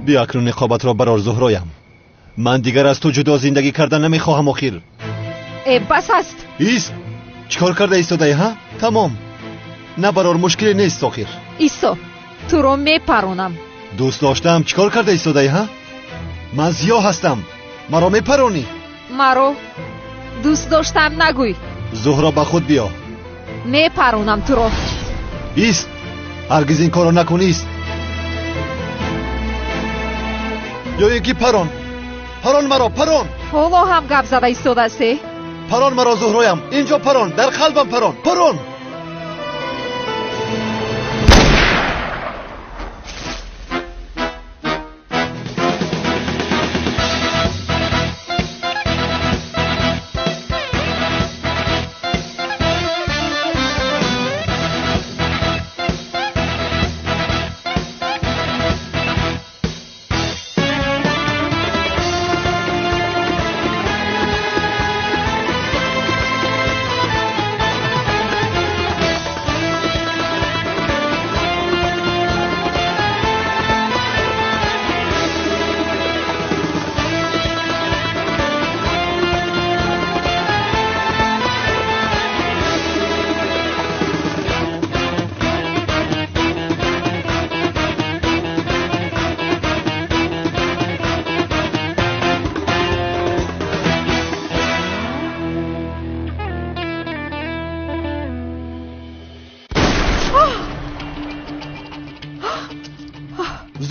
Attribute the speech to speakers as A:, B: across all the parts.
A: Биё акнун ниқобатро барор, Зуҳроям. Ман дигар аз ту ҷудо зиндагӣ кардан намехоҳам охир.
B: Э, бас аст.
A: Ист! Чӣ кор карда истодаӣ, ҳа? Тамом. На барор, мушкиле нест охир.
B: Исо, туро мепаронам.
A: Дӯст доштаам, чӣ кор карда истодаӣ, ҳа? Ман зиё ҳастам. Маро мепаронӣ?
B: Маро дӯст доштаам нагӯй.
A: Зуҳро, ба худ биё.
B: Мепаронам туро.
A: Ист! Ҳаргиз ин корро накун, ист. Ё ин ки парон. Парон маро, парон.
B: Ҳоло ҳам гап зада истодаастӣ?
A: Парон маро, Зуҳроям. Инҷо парон, дар қалбам парон. Парон.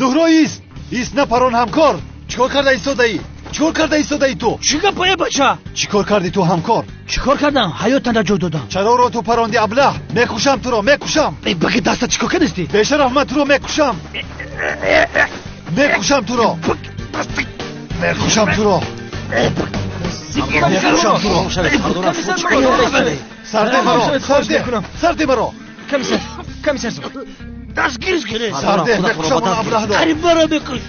A: Зуҳро, ист! Ист, напарон, ҳамкор! Чӣ кор карда истодаӣ? Чӣ кор карда истодаӣ ту?
C: Чӣ гапа, э бача?
A: Чӣ кор кардӣ ту, ҳамкор?
C: Чӣ кор кардам? Ҳаётан наҷот додам.
A: Чароро ту паронди, аблаҳ? Мекушам туро, мекушам.
C: Э, баги даста чӣ кор кардистӣ?
A: Бешараф, ман туро мекушам. Мекушам туро. Мекушам туро. Мекушам туро. Сарде маро, сарде, сарде маро.
C: Комиссар, комиссар. Дастгириш кунед.
A: Сарде, мекушам он аблаҳро.
C: Қариб маро мекуш.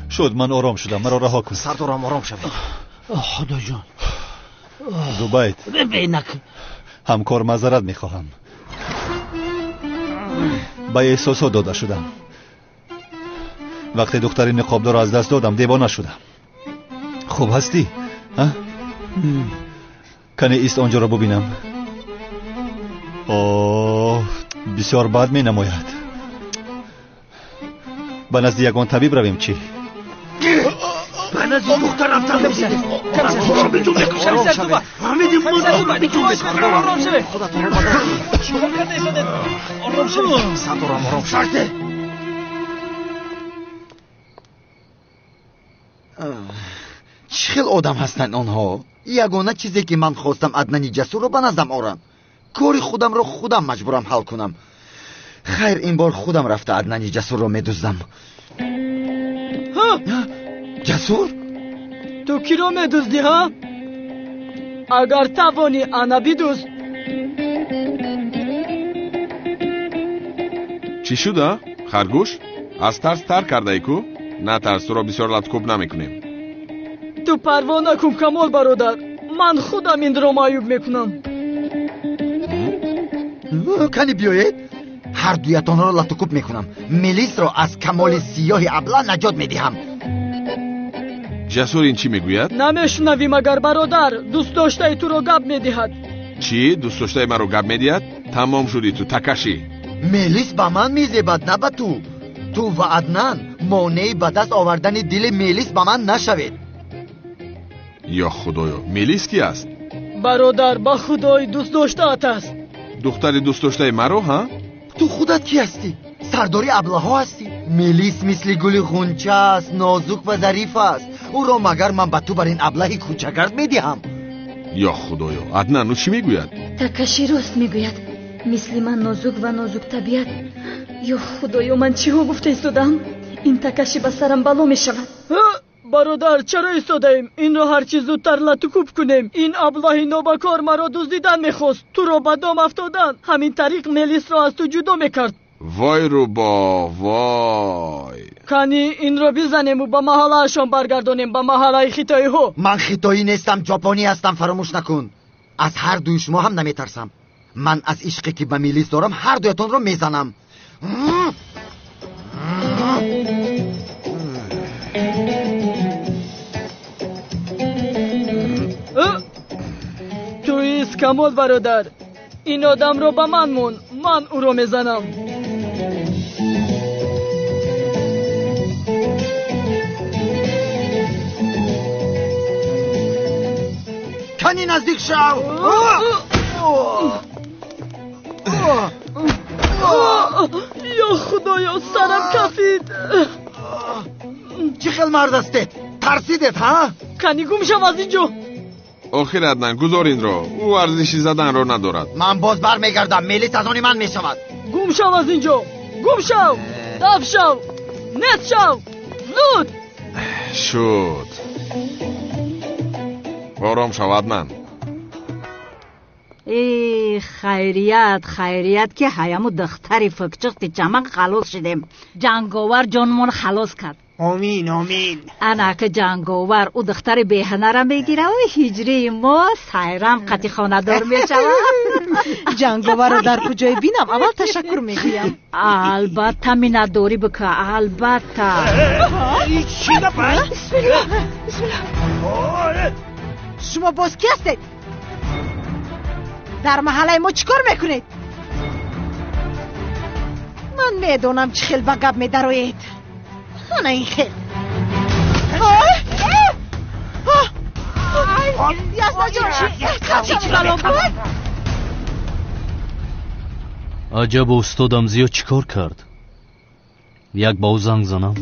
A: Шуд, ман ором шудам, маро раҳо кун.
D: Сардорам, ором шавед.
C: Худоҷон.
A: Зубайд.
C: Бинак.
A: Ҳамкор, маъзарат мехоҳам. Ба эҳсосот дода шудам. Вақте духтари ниқобдорро аз даст додам, девона шудам. Хуб ҳастӣ? Кане ист, онҷоро бубинам. Оҳ, бисёр бад менамояд. Ба назди ягон табиб равем чӣ?
C: Ба назди духтар рафтан.
D: Сардорам, ором шавед. Чӣ хел одам ҳастанд онҳо? Ягона чизе ки ман хостам Аднани Ҷасурро ба наздам орам. Кори худамро худам маҷбурам ҳал кунам. Хайр, ин бор худам рафта Аднани Ҷасурро медуздам. Ҷасур?
E: Ту киро медуздӣ, ҳа? Агар тавонӣ, ана бидузд.
F: Чӣ шуда, харгӯш? Аз тарс тар кардаӣ ку? Натарс, туро бисёр латкӯб намекунем.
E: Ту парво накун, Камол бародар. Ман худам инро маъюб мекунам.
D: Кани биёед, ҳар дуятонро латукӯб мекунам. Мелисро аз Камоли сиёҳи абла наҷот медиҳам.
F: Ҷасур ин чӣ мегӯяд?
E: Намешунавӣ магар, бародар? Дӯстдоштаи туро гап медиҳад.
F: Чӣ? Дӯстдоштаи маро гап медиҳад? Тамом шудӣ ту, такашӣ.
D: Мелис ба ман мезебад, на ба ту. Ту ва Аднан монеи ба даст овардани дили Мелис ба ман нашавед.
F: Ё худоё, Мелис ки аст?
E: Бародар, ба худои дӯстдоштаат аст.
F: Духтари дӯстдоштаи маро, ҳа?
D: Ту худат кӣ ҳастӣ? Сардори аблаҳо ҳастӣ. Мелис мисли гули ғунча аст, нозук ва зариф аст. Ӯро магар ман ба ту бар ин аблаҳи кӯчагард медиҳам?
F: Ё худоё, Аднан ӯ чӣ мегӯяд?
G: Такаши рост мегӯяд. Мисли ман нозук ва нозуктабиат. Ё худоё, ман чиҳо гуфта истодам? Ин такаши ба сарам бало мешавад.
E: Бародар, чаро истодаем? Инро ҳарчи зудтар латукӯб кунем. Ин аблаҳи нобакор маро дуздидан мехост. Туро ба дом афтодан. Ҳамин тариқ Мелисро аз ту ҷудо мекард.
F: Вой рӯбоҳ, вой.
E: Кани инро бизанему ба маҳаллаашон баргардонем, ба маҳаллаи хитоиҳо.
D: Ман хитоӣ нестам, ҷопонӣ ҳастам, фаромӯш накун. Аз ҳар дуи шумо ҳам наметарсам. Ман аз ишқе ки ба милис дорам ҳар дуятонро мезанам.
E: Туист Камол бародар, ин одамро ба ман мон, ман ӯро мезанам.
D: Кани наздик шав!
E: Ё худоё, сарам кафид!
D: Чӣ хел мард ҳастед? Тарсидед, ҳа?
E: Кани гум шав аз ин ҷо!
F: Охир Аднан, гузор инро. Ӯ арзиши заданро надорад.
D: Ман боз бармегардам, милис аз они ман мешавад.
E: Гум шав аз ин ҷо! Гум шав! Даф шав! Нест шав! Зуд!
F: Шуд. Ором шав, Аднан.
H: Э, хайрият, хайрият ки ҳаяму духтари фукчухти чаман халос шудем. Ҷанговар ҷонмон халос кард.
C: Омин, омин.
H: Анака ҷанговар ӯ духтари беҳунара мегира, ҳиҷрии мо сайрам қати хонадор мешавад.
I: Ҷанговарро дар куҷое бинам, аввал ташаккур мегӯям.
H: Албатта миннатдорӣ бика, албатта.
C: Чӣ гап?
I: Бисмилла, бисмилла. Шумо боз ки ҳастед? Дар маҳаллаи мо чӣ кор мекунед? Ман медонам чӣ хел ба гап медароед. Ана ин хел.
J: Аҷаб, устодам зиёд чӣ кор кард? Як ба ӯ занг занам.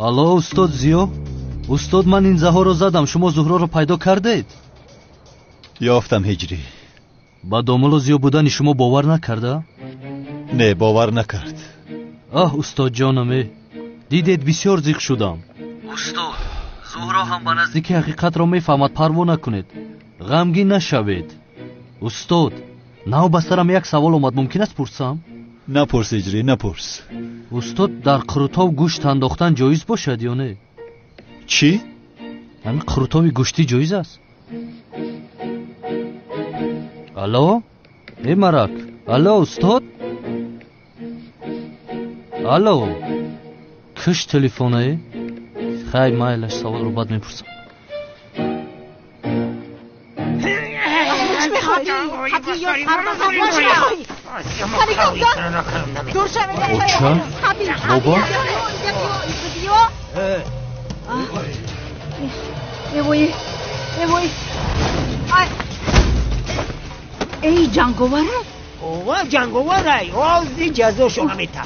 J: Алло, устод Зиё? Устод, ман ин заҳоро задам, шумо Зуҳроро пайдо кардед?
A: Ёфтам, ҳиҷрӣ.
J: Ба домулло Зиё будани шумо бовар накарда?
A: Не, бовар накард.
J: Аҳ, устодҷонам, э, дидед, бисёр зиқ шудам. Устод, Зуҳро ҳам ба наздики ҳақиқатро мефаҳмад, парво накунед. Ғамгин нашавед. Устод, нав ба сарам як савол омад, мумкин аст пурсам?
A: Напурс, ҳиҷрӣ, напурс.
J: Устод, дар қурутов гӯшт андохтан ҷоиз бошад ё не?
A: Чӣ?
J: Ҳамин қурутови гӯштӣ ҷоиз аст? Алло? Э, марак. Алло, устод? Алло? Куш телефонае? Хай, майлаш, саволро баъд мепурсам. Оча? Бобо?
H: Эвой, эвой. Эй, ҷанговара?
C: Ова ҷанговарай, ози ҷазошона мета.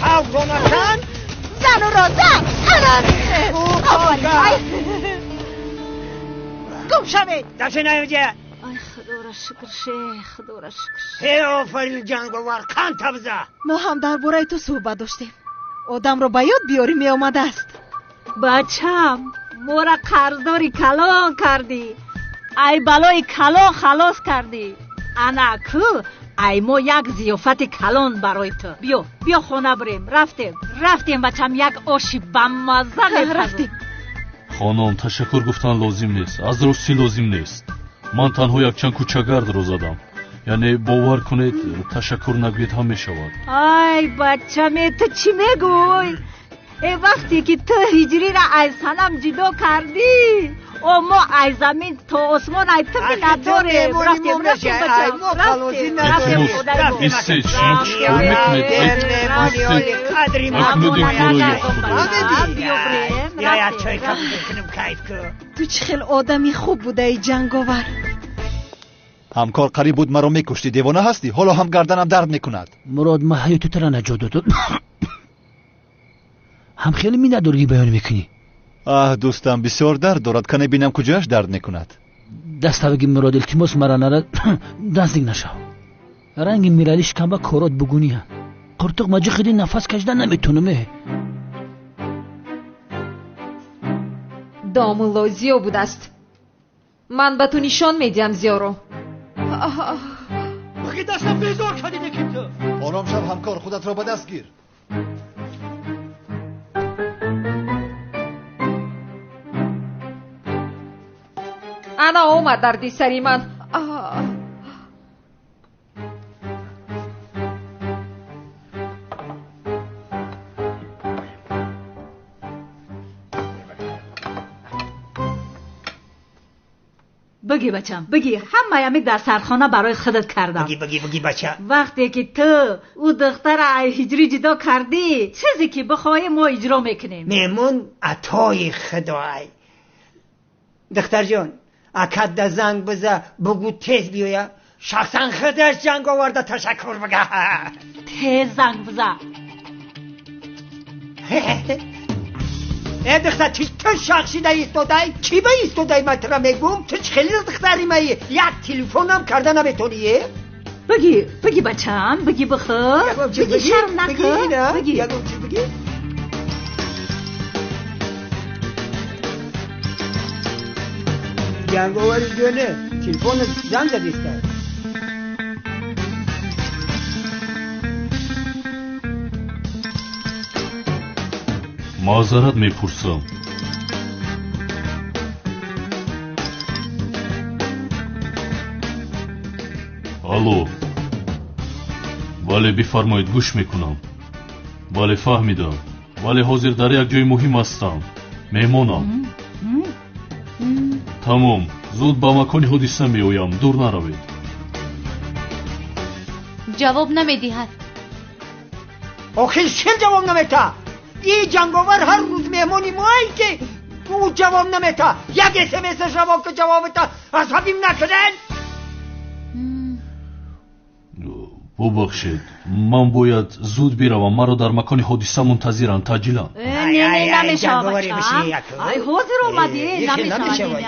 C: Ҳавзонакан?
I: Зануро зан! Гум шавед!
C: Дафши наёҷа!
H: Ай, худоро шукр, шех, худоро шукр.
C: Ҳе, офарин ҷанговар, кан табза!
I: Мо ҳам дар бораи ту суҳбат доштем. Одамро ба ёд биёрӣ меомадааст.
H: Бачам, мора қарздори калон кардӣ. Ай балои калон халос кардӣ. Ана ку, ай мо як зиёфати калон барои ту. Биё, биё хона бирем. Рафтем, рафтем, бачам, як оши бамазза мепазем.
I: Рафтем.
J: Хонум, ташаккур гуфтан лозим нест. Аз ростӣ лозим нест. Ман танҳо якчанд кӯчагардро задам. Яъне бовар кунед, ташаккур нагӯед ҳам мешавад.
H: Ай, бачаме, ту чӣ мегӯй? Э, вақте ки ту ҳиҷриро ай санам ҷудо кардӣ, о мо ай замин то осмон ай ту миннатдорем. Рафтем, рафтем, бачам, рафтем, рафтем.
J: Истед, шумо чӣ кор мекунед? Истед, накунед ин корро, ё Худо.
I: Ту чӣ хел одами хуб будаи, ҷанговар.
A: Ҳамкор, қариб буд маро мекуштӣ. Девона ҳастӣ? Ҳоло ҳам гарданам дард мекунад.
C: Мурод, ман ҳаёти туро наҷот додам. Ҳам хеле миннатдорӣ баён мекунӣ.
A: Аҳ, дӯстам, бисёр дард дорад. Кане бинам куҷояш дард мекунад.
C: Даставаги Мурод, илтимос, мара нара, наздик нашав. Ранги мирали шикамба корот бугуния.
K: Қуртуқ маҷи хиди нафас кашида наметунам.
B: Домулло зиё будааст. Ман ба ту нишон медиҳам зиёро.
A: Дастам безор кардӣ ки ту. Ором шав ҳамкор, худатро ба даст гир.
B: Ана омад дарди сари ман.
H: Бигӣ бачам, бигӣ, ҳамаи дар сархона барои худат кардам.
C: Бигӣ, бигӣ, бигӣ бача.
H: Вақте ки ту ӯ духтара ай ҳиҷрӣ ҷудо кардӣ, чизе ки бихоҳӣ мо иҷро мекунем.
C: Меҳмон атои худой. Духтарҷон, акат да занг биза, бугӯ тез биёя. Шахсан худаш ҷанг оварда ташаккур бага.
H: Тез занг биза.
C: Э духтар, чи ту шахшида истодай? Чӣ ба истодай ман тура мегӯм? Ту чӣ хеле духтари маи? Як телефонам карда наметонӣ, е?
H: Бигӣ, бигӣ бачам, бигӣ бихӯр. Бигӣ шарм накун. Бигӣ.
C: Ягон чиз бигӣ. Ҷанговари ҷоне, телефонат занг задистай.
J: Маъзарат мепурсам. Алло. Бале, бифармоед, гӯш мекунам. Бале, фаҳмидам. Бале, ҳозир дар як ҷои муҳим ҳастам. Меҳмонам. Тамом, зуд ба макони ҳодиса меоям, дур наравед.
L: Ҷавоб намедиҳад.
C: Охир чӣ ҷавоб намета? И ҷанговар ҳар рӯз меҳмони моай ки ӯ ҷавоб намета. Як смс равон ки ҷавобата асабим накунен.
J: Бубахшед, ман бояд зуд биравам, маро дар макони ҳодиса мунтазиранд, таъҷилан.
H: Не, не, намешавад бачам. Ай, ҳозир омадӣ, намешавад.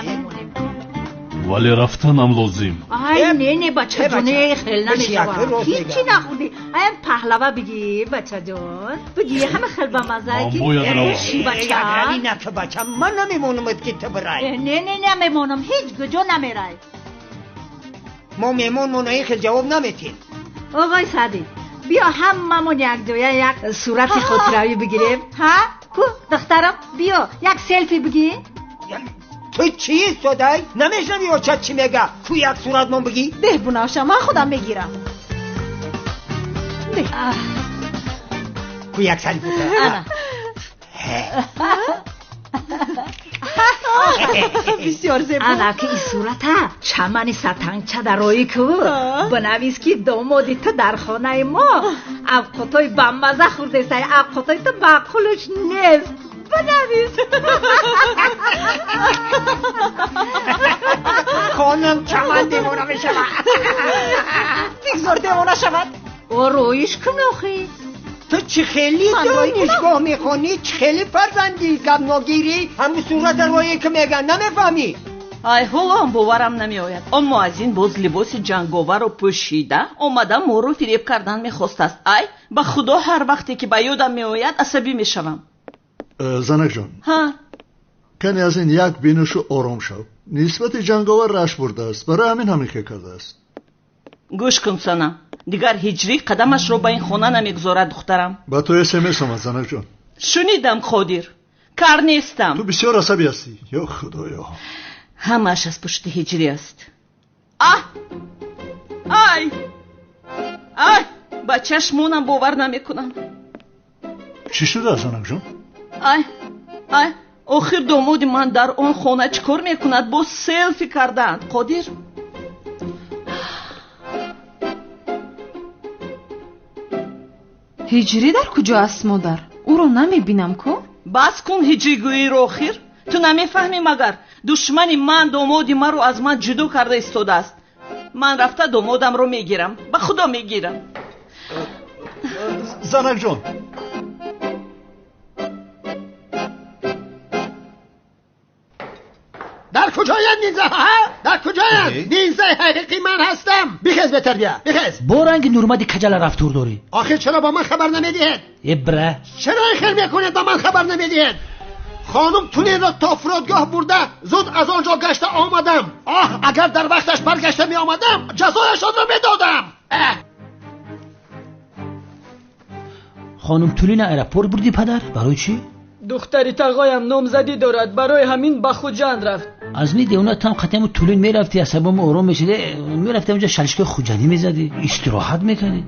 J: Вале рафтанам лозим.
H: Ай, не, не, бачаҷон, хел намешавад. Ҳичи нахӯрдӣ. Ай, паҳлава бигӣ, бачаҷон. Бигӣ, ҳама хел бамаза ки.
J: Ман бояд равам.
H: Ши, бача.
C: Равӣ нака, бача, ман намемонамад ки ту бирай.
H: Не, не, намемонам, ҳеҷ куҷо намерай.
C: Мо меҳмонмона ин хел ҷавоб наметем.
H: Оғои Саъдӣ, биё ҳамамон якҷоя як сурати хотиравӣ бигирем. Ҳа? Ку, духтарам, биё як селфи бигӣ.
C: Ту чӣ истодай? Намешнавӣ очат чӣ мега? Ку як суратмон бигӣ?
I: Деҳ Бунафша, ман худам мегирам. Деҳ.
C: Ку як сари бута.
H: Ана.
I: Бисёр зебо.
H: Ана ки ин сурата чамани сатангча дароӣ ку. Бинавис ки домоди ту дар хонаи мо авқотҳои бамаза хӯрдесай, авқотҳои ту маъқулш нест. Бинавис.
C: Хонам чаман девона мешавад.
I: Бигзор девона шавад.
H: Ороиш кун охи.
C: Ту чӣ хеле донишгоҳ мехонӣ, чӣ хеле фарзандӣ, гапногирӣ, ҳамун сурата роӣ ки меган, намефаҳмӣ?
M: Ай, ҳоло ҳам боварам намеояд. Он муаззин боз либоси ҷанговарро пӯшида омада моро фиреб кардан мехостааст. Ай, ба худо ҳар вақте ки ба ёдам меояд асабӣ мешавам.
A: Занакҷон, кане аз ин як бинушу ором шав. Нисбати ҷанговар рашк бурдааст, барои ҳамин ҳамин хел кардааст.
M: Гӯш кун, Сана, дигар ҳиҷрӣ қадамашро ба ин хона намегузорад, духтарам.
A: Ба ту смс омад, занакҷон.
M: Шунидам, Қодир, кар нестам.
A: Ту бисёр асабӣ ҳастӣ. Ё худоё.
M: Ҳамааш аз пушти ҳиҷрӣ аст. Аҳ, ай, ай, ба чашмонам бовар намекунам.
A: Чӣ шуда, занакҷон?
M: Ай, ай, охир домоди ман дар он хона чӣ кор мекунад? Боз селфи кардаанд, Қодир.
B: Ҳиҷрӣ дар куҷо аст, модар? Ӯро намебинам ку?
M: Бас кун ҳиҷригӯиро, охир. Ту намефаҳмӣ магар? Душмани ман домоди маро аз ман ҷудо карда истодааст. Ман рафта домодамро мегирам, ба худо мегирам.
A: Занакҷон,
C: куҷоянд нинзаҳо? Дар куҷоянд? Нинзаи ҳақиқӣ ман ҳастам. Бихез бетарбия, бихез.
K: Бо ранги Нурмади каҷала рафтор дорӣ.
C: Охир чаро ба ман хабар намедиҳед?
K: Ибра.
C: Чаро ин хел мекунед, ба ман хабар намедиҳед? Хонум Тулинро то фурудгоҳ бурда, зуд аз он ҷо гашта омадам. Оҳ, агар дар вақташ баргашта меомадам, ҷазояшонро медодам.
K: Хонум Тулина аэропорт бурдӣ, падар? Барои чӣ?
E: Духтари тағоям номзадӣ дорад, барои ҳамин ба Хуҷанд рафт.
K: Аз ни девона там қатъиян Тулин мерафтӣ, асабам ором мешуд, мерафтӣ онҷо шалишкаи хуҷандӣ мезадӣ, истироҳат мекардӣ.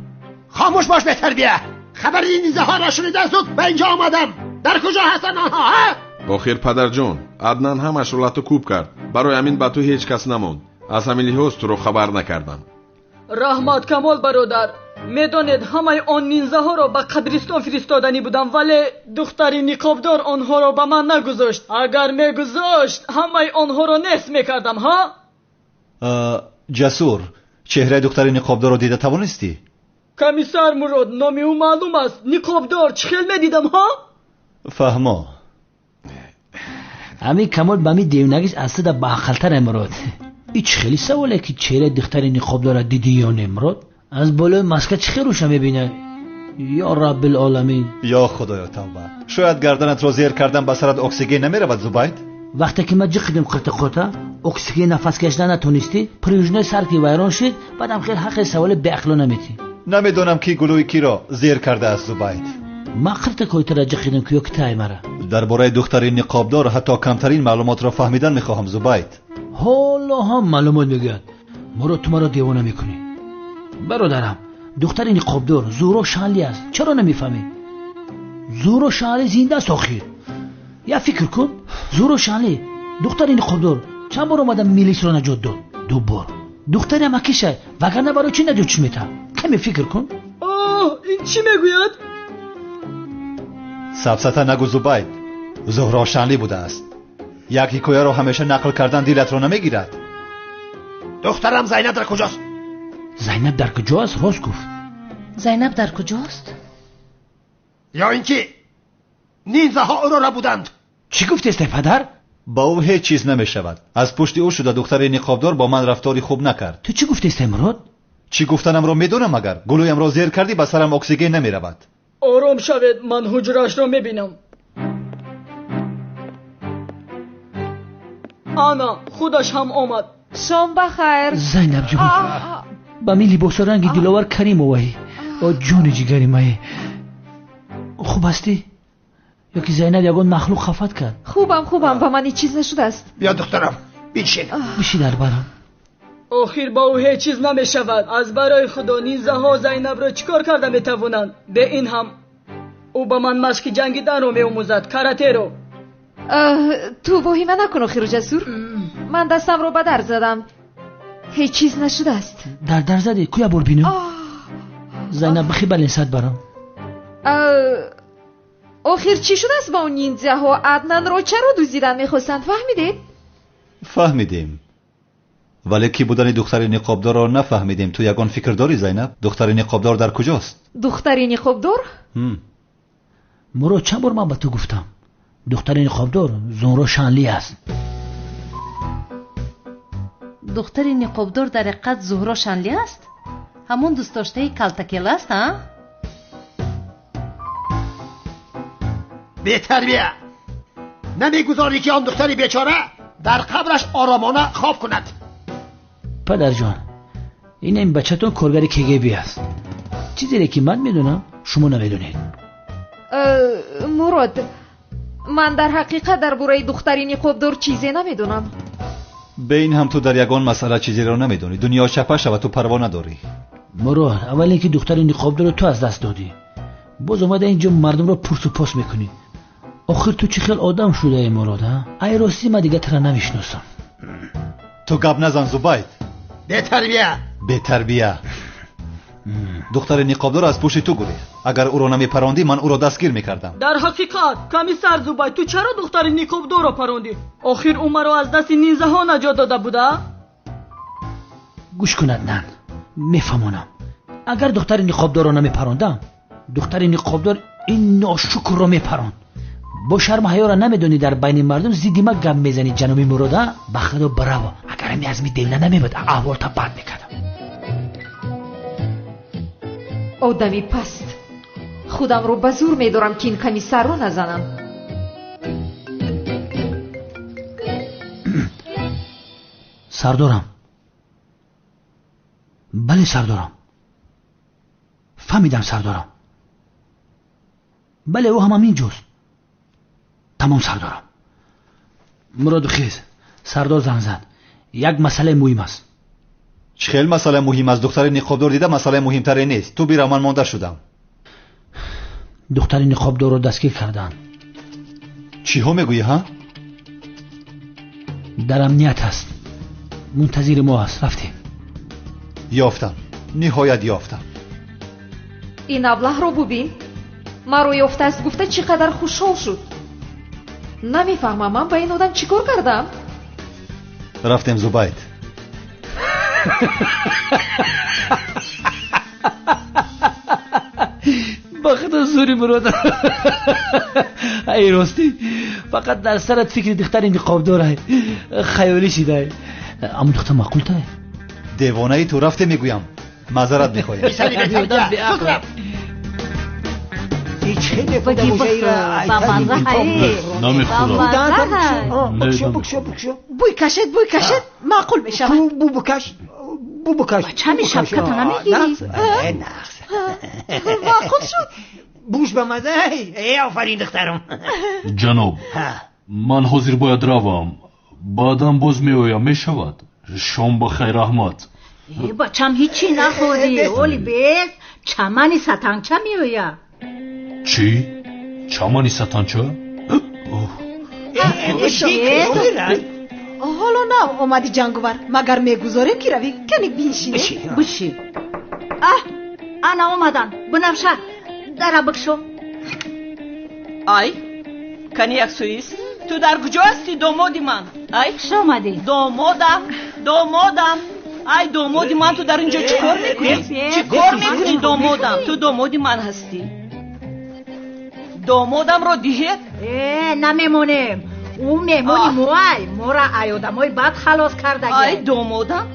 C: Хомӯш бош бетарбия. Хабари нинзаҳоро шунида зуд ба инҷо омадам. Дар куҷо ҳастанд онҳо, ҳа?
F: Охир падарҷон, Аднан ҳамашро лату кӯб кард. Барои ҳамин ба ту ҳеҷ кас намонд. Аз ҳамин лиҳоз туро хабар накардам.
E: Раҳмат Камол бародар. Медонед, ҳамаи он нинзаҳоро ба қабристон фиристоданӣ будам, вале духтари ниқобдор онҳоро ба ман нагузошт. Агар мегузошт, ҳамаи онҳоро нест мекардам, ҳа?
N: Ҷасур, чеҳраи духтари ниқобдорро дида тавонистӣ?
E: Комиссар Мурод, номи ӯ маълум аст. Ниқобдор, чӣ хел медидам, ҳа?
N: Фаҳмо.
K: Ҳамин Камол ба ҳамин девонагиш аз сада баақлтаре, Мурод. Ин чӣ хели саволе ки чеҳраи духтари ниқобдорро дидӣ ё не, Мурод? Аз болои маска чӣ хел рӯша мебинад? Ё Раббилоламин.
N: Ё Худоё, тавба. Шояд гарданатро зер кардан ба сарат оксиген намеравад, Зубайд?
K: Вақте ки ман ҷиқидим қирта-қурта, оксиген нафас кашидан натонистӣ, пружинаи сар ки вайрон шид, баъдам хел ҳаққи саволи беақло наметӣ.
N: Намедонам ки гулӯи киро зер кардааст, Зубайд.
K: Ман қирта-койтара ҷиқидим ки ё ки тай мара.
N: Дар бораи духтари ниқобдор ҳатто камтарин маълумотро фаҳмидан мехоҳам, Зубайд.
K: Ҳоло ҳам маълумот мегӯяд. Мурод, ту маро девона мекунӣ. Бародарам, духтари ниқобдор Зуҳро Шанли аст. Чаро намефаҳмӣ? Зуҳро Шанли зинда аст охир. Я фикр кун, Зуҳро Шанли, духтари ниқобдор, чанд бор омада милисро наҷот дод? Ду бор. Духтари амакиша, вагарна барои чӣ наҷотш метавад? Каме фикр кун.
E: Оҳ, ин чӣ мегӯяд?
N: Сафсата нагӯ, Зубайд. Зуҳро Шанли будааст. Як ҳикояро ҳамеша нақл кардан дилатро намегирад.
C: Духтарам Зайнаб дар куҷост?
K: Зайнаб дар куҷост? Рост гуфт.
L: Зайнаб дар куҷост?
C: Ё ин ки нинзаҳо ӯро рабуданд.
K: Чӣ гуфтесте, падар?
N: Ба ӯ ҳеҷ чиз намешавад. Аз пушти ӯ шуда духтари ниқобдор бо ман рафтори хуб накард.
K: Ту чӣ гуфтесте, Мурод?
N: Чӣ гуфтанамро медонам, агар гулӯямро зер кардӣ ба сарам оксиген намеравад.
E: Ором шавед, ман ҳуҷраашро мебинам. Ана, худаш ҳам омад.
B: Шом ба хайр.
K: Зайнаб ҷон, ба мин либосо ранги Диловар Каримоваи. О ҷони ҷигари мае. Хуб ҳастӣ? Ё ки Зайнаб ягон махлуқ хафат кард?
B: Хубам, хубам, ба ман ҳеҷ чиз нашудааст.
C: Биё духтарам, биншин.
K: Биши дар барам.
E: Охир ба ӯ ҳеҷ чиз намешавад. Аз барои Худо нинзаҳо Зайнабро чӣ кор карда метавонанд? Бе ин ҳам ӯ ба ман машқи ҷангиданро меомӯзад, каратеро.
B: Ту воҳима накун, охиру Ҷасур. Ман дастамро ба дар задам. Ҳеҷ чиз нашудааст.
K: Дар дар задӣ? Ку як бор бинам? Зайнаб, бихи баленсад барам.
B: Охир чӣ шудааст ба он ниндзяҳо? Аднанро чаро дуздидан мехостанд? Фаҳмидед?
N: Фаҳмидем. Вале ки будани духтари ниқобдорро нафаҳмидем. Ту ягон фикр дорӣ, Зайнаб? Духтари ниқобдор дар куҷост?
B: Духтари ниқобдор?
K: Мурод, чанд бор ман ба ту гуфтам, духтари ниқобдор Зуҳро Шанли аст.
L: Духтари ниқобдор дар ҳақиқат Зуҳро Шанли аст? Ҳамон дӯстдоштаи калтакела аст, а?
C: Бетарбия! Намегузорӣ ки он духтари бечора дар қабраш оромона хоб кунад.
K: Падарҷон, ин ин бачатон коргари КГБ аст. Чизере ки ман медонам, шумо намедонед.
B: Мурод, ман дар ҳақиқат дар бораи духтари ниқобдор чизе намедонам.
N: Бе ин ҳам ту дар ягон масъала чизеро намедонӣ. Дунё чапа шава, ту парво надорӣ.
K: Мурод, аввал ин ки духтари ниқобдорро ту аз даст додӣ. Боз омада инҷо мардумро пурсу пос мекунӣ. Охир ту чӣ хел одам шудаӣ, Мурод, а? Ай ростӣ ман дига туро намешиносам.
N: Ту гап назан, Зубайд.
C: Бетарбия!
N: Бетарбия! Духтари ниқобдор аз пушти ту гурехт. Агар ӯро намепарондӣ, ман ӯро дастгир мекардам.
E: Дар ҳақиқат, комиссар Зубайд, ту чаро духтари ниқобдорро парондӣ? Охир ӯ маро аз дасти нинзаҳо наҷот дода буда?
K: Гӯш кун, Аднан, мефаҳмонам. Агар духтари ниқобдорро намепарондам, духтари ниқобдор ин ношукрро мепаронд. Бо шарму ҳаёро намедонӣ дар байни мардум зидди ма гап мезанӣ ҷаноби Мурод, а? Ба худо браво. Агар ами аз ми девна намебуд, аҳволта бад мекардам.
B: Одами паст. Худамро ба зур медорам, ки ин комиссарро назанам.
K: Сардорам. Бале, сардорам. Фаҳмидам, сардорам. Бале, ӯ ҳам ҳамин ҷост. Тамом, сардорам. Муроду хез. Сардор занг зад. Як масъалаи муҳим аст.
N: Чӣ хел масъала муҳим аст? Духтари ниқобдор дида масъалаи муҳимтаре нест. Ту бира, ман монда шудам.
K: Духтари ниқобдорро дастгир карданд.
N: Чиҳо мегӯӣ, ҳа?
K: Дар амният аст. Мунтазири мо аст. Рафтем.
N: Ёфтам. Ниҳоят ёфтам.
B: Ин аблаҳро бубин. Маро ёфтааст гуфта чӣ қадар хушҳол шуд. Намефаҳмам, ман ба ин одам чӣ кор кардам?
N: Рафтем, Зубайд.
K: Ба худо зури Мурод. Ай ростӣ, фақат дар сарат фикри духтари ниқобдорай. Хаёлӣ шидай. Аммо духтар маъқултай.
N: Девонаи ту, рафте мегӯям. Маъзарат мехоҳем.
I: Бӯй кашед, бӯй кашед, маъқул мешавад.
C: Бу букаш, бу букаш.
H: Чами шапката намегирӣ?
I: Маъқул шуд.
C: Буш ба маза. Эй, офарин духтарам.
J: Ҷаноб, ман ҳозир бояд равам. Баъдан боз меоям, мешавад? Шом ба хайр, раҳмат.
H: Бачам ҳичи нахӯрдӣ. Оли бес чамани сатанча меояд.
J: Чӣ? Чамани сатанча?
I: Ҳоло нав омади ҷанговар. Магар мегузорем ки равӣ? Кани биншинем.
H: Бишин. Аҳ, ана омадан. Бунафша, дара бикшо.
M: Ай, кани як суист. Ту дар куҷо ҳастӣ, домоди ман? Ай,
H: хуш омадӣ.
M: Домодам, домодам. Ай, домоди ман, ту дар ин ҷо чӣ кор мекунӣ? Чӣ кор мекунӣ, домодам? Ту домоди ман ҳастӣ. Домодамро диҳед?
H: Намемонем. Ӯ меҳмони моай. Мора ай одамои бад халос кардагӣ.
M: Ай, домодам,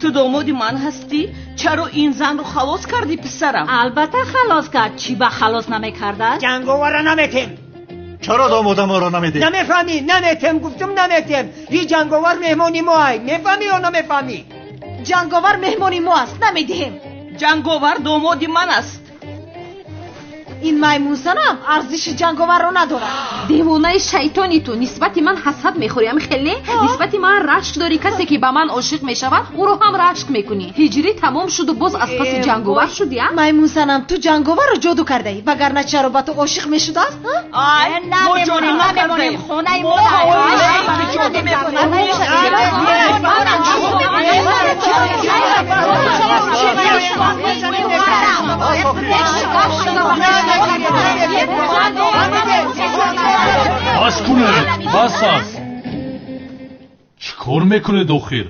M: ту домоди ман ҳастӣ. Чаро ин занро халос кардӣ, писарам?
H: Албатта халос кард. Чӣ ба халос намекардааст?
C: Ҷанговарро наметем.
N: Чаро домодаморо намедиҳ?
C: Намефаҳмӣ? Наметем, гуфтум наметем. Ин ҷанговар меҳмони моай. Мефаҳмӣ ё намефаҳмӣ?
I: Ҷанговар меҳмони мо аст, намедиҳем.
M: Ҷанговар домоди ман аст.
I: Ин маймунзанам арзиши ҷанговарро надорад.
B: Девонаи шайтони ту, нисбати ман ҳасад мехӯрӣ, ам хеле? Нисбати ман рашк дорӣ. Касе ки ба ман ошиқ мешавад, ӯро ҳам рашк мекунӣ. Ҳиҷрӣ тамом шуду боз аз паси ҷанговар шудӣ, а?
I: Маймунзанам, ту ҷанговарро ҷоду кардаӣ, вагарна чаро ба ту ошиқ мешудааст?
M: Ай, мо ҷоду накардаем.
H: Хонаи мо
J: Бас кунед, бас аст. Чӣ кор мекунед охир?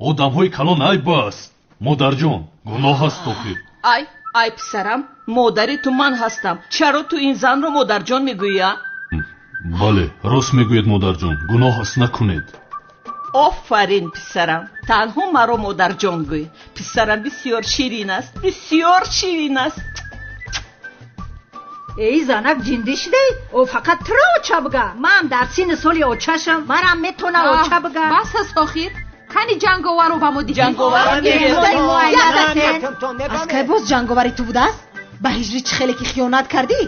J: Одамҳои калон, ай бас. Модарҷон, гуноҳ аст охир.
M: Ай, ай писарам, модари ту ман ҳастам. Чаро ту ин занро модарҷон мегӯӣ, а?
J: Бале, рост мегӯед модарҷон, гуноҳ аст, накунед.
M: Офарин писарам, танҳо маро модарҷон гӯй. Писарам бисёр ширин аст, бисёр ширин аст.
H: Эй занак, ҷиндӣ шудаӣ? Ӯ фақат туро оча бига. Ман дар синни соли очашам, марам метавона оча бига.
B: Бас аст охир. Кани ҷанговарро ба мо диҳед.
I: Аз кай боз ҷанговари ту будааст? Ба ҳиҷрӣ чӣ хеле ки хиёнат кардӣ,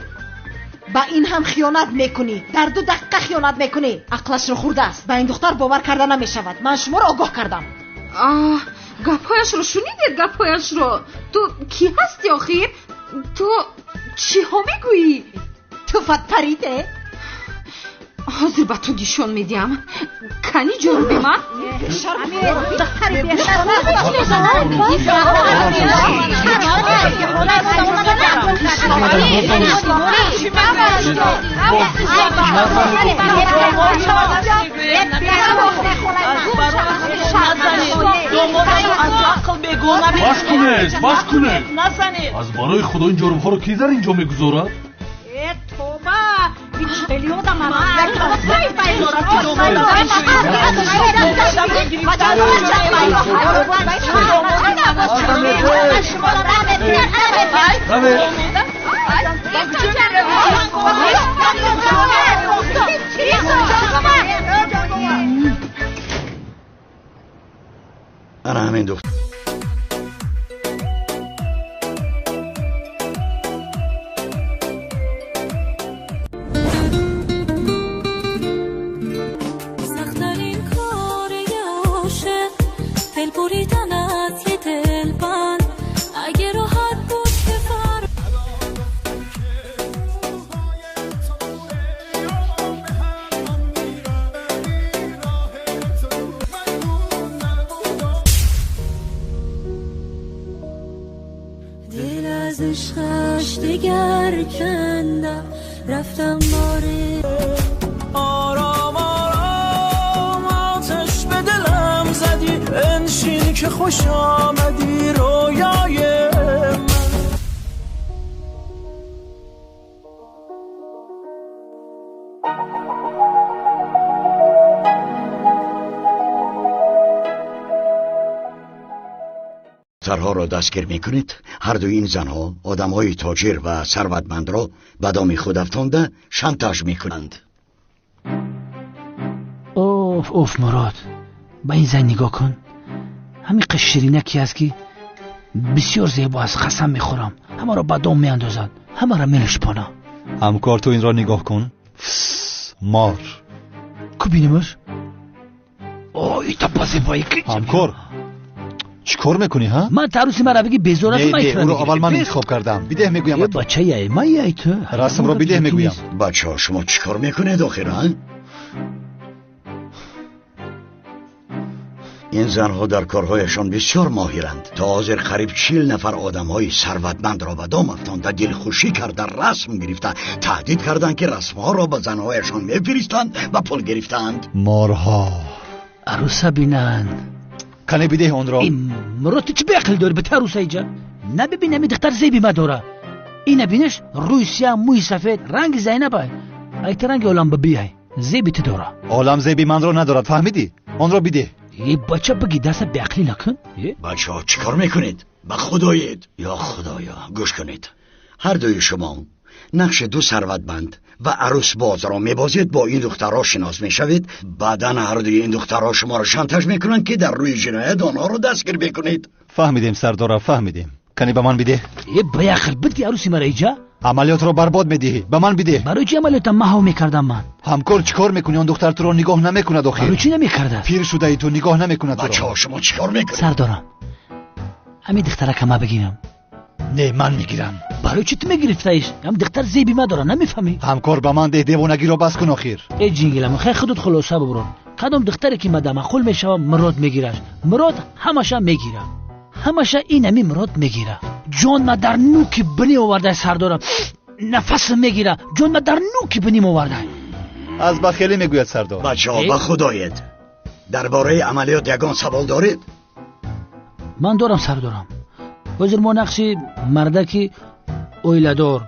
I: ба ин ҳам хиёнат мекунӣ. Дар 2 дақиқа хиёнат мекунӣ. Ақлашро хӯрдааст. Ба ин духтар бовар карда намешавад. Ман шуморо огоҳ кардам.
B: Аҳ, гапҳояшро шунидед? Гапҳояшро. Ту кӣ ҳастӣ охир? Ту чиҳо мегӯӣ?
I: Ту фатпариде?
B: Ҳозир ба ту нишон медиҳам. Кани ҷоруби ман?
J: Бас кунед, бас кунед. Аз барои худо ин ҷорубҳоро кӣ дар ин ҷо мегузорад?
H: Э, тоба!
O: Ана ҳамин духтар.
P: سخت‌ترین کار یه عاشق دل بریدن از یه دلبند. اگه راحت بود که فر دل از عشقش دگر کندم رفتم باره.
Q: آرام آرام آتش به دلم زدی، انشین که خوش آمدی رویای من.
O: دخترها را دستگیر میکنید. هر دو این زنها آدمهای تاجر و ثروتمند را به دام خود افتانده شانتاژ میکنند.
K: اوف اوف مراد، به این زن نگاه کن، همین قشرینکی است که بسیار زیبا است. قسم میخورم همه را به دام میاندازد، همه را میلشپانه.
N: همکار تو این را نگاه کن. مار
K: کو بینیمش؟ آی تا با زیبایی که
N: همکار چی کار میکنی ها؟
K: من عروسی مرا بگی بیزار است.
N: نه او رو اول من انتخاب کردم. بیده میگویم
K: تو بچه ای من ای تو
N: رسم رو بیده میگویم.
O: بچه ها شما چی کار میکنید آخرا؟ این زنها در کارهایشان بسیار ماهرند. تا حاضر قریب 40 نفر آدمهای ثروتمند را به دام افتانده، دلخوشی کرده، رسم گرفته، تهدید کردند که رسمها را به زنهایشان میفرستند و پول گرفتند.
N: مارها
K: عروسه بینند.
N: کنه بیده اون را.
K: مراد تو چه بیعقل داری به عروسه اینجا؟ نه ببین همین دختر زیبی ما داره. این بینش روی سیاه موی سفید رنگ زینب ای رنگ عالم ببی ای زیبی تو داره.
N: عالم زیبی من را ندارد فهمیدی؟ آن را بیده.
K: یه بچه بگی دست بیعقلی نکن.
O: بچه ها چیکار میکنید؟ به خدایید یا خدایا گوش کنید. هر دوی شما نقش دو ثروتمند و عروس باز را میبازید. با این دخترها شناس میشوید. بعدا هر دوی این دخترها شما را شانتاژ میکنند که در روی جنایت آنها را دستگیر بکنید.
N: فهمیدیم سردارا فهمیدیم. کنی به من بیده.
K: یه بیعقل بدی عروسی مرا اینجا؟
N: عملیات را برباد میدهی. به من بیده.
K: برای چی عملیات محو میکردم من؟
N: همکار چیکار میکنی؟ آن دختر تو را نگاه نمیکند آخر.
K: برای چی نمیکرده؟
N: پیر شده ای تو نگاه نمیکند تو را.
O: بچه‌ها شما چیکار میکنید؟
K: سردارم همین دخترک ما بگیرم.
N: نه من میگیرم.
K: برای چی تو میگرفتیش؟ هم دختر زیبی ما داره نمیفهمی؟
N: همکار به من ده، دیوانگی را بس کن آخر.
K: ای جینگلم خیلی خودت خلاصه ببرو. کدام دختری که مدام خول میشوم مراد میگیرش. مراد همشه میگیره. همشه این همی مراد میگیره. جان ما در نوک بنی آورده سردارم. نفس میگیره. جان ما در نوک بنی آورده.
N: از بخیلی میگوید سردار.
O: بچه‌ها به خدایت درباره عملیات یگان سوال دارید؟
K: من دارم سردارم. ҳозир мо нақши мардаки оиладор,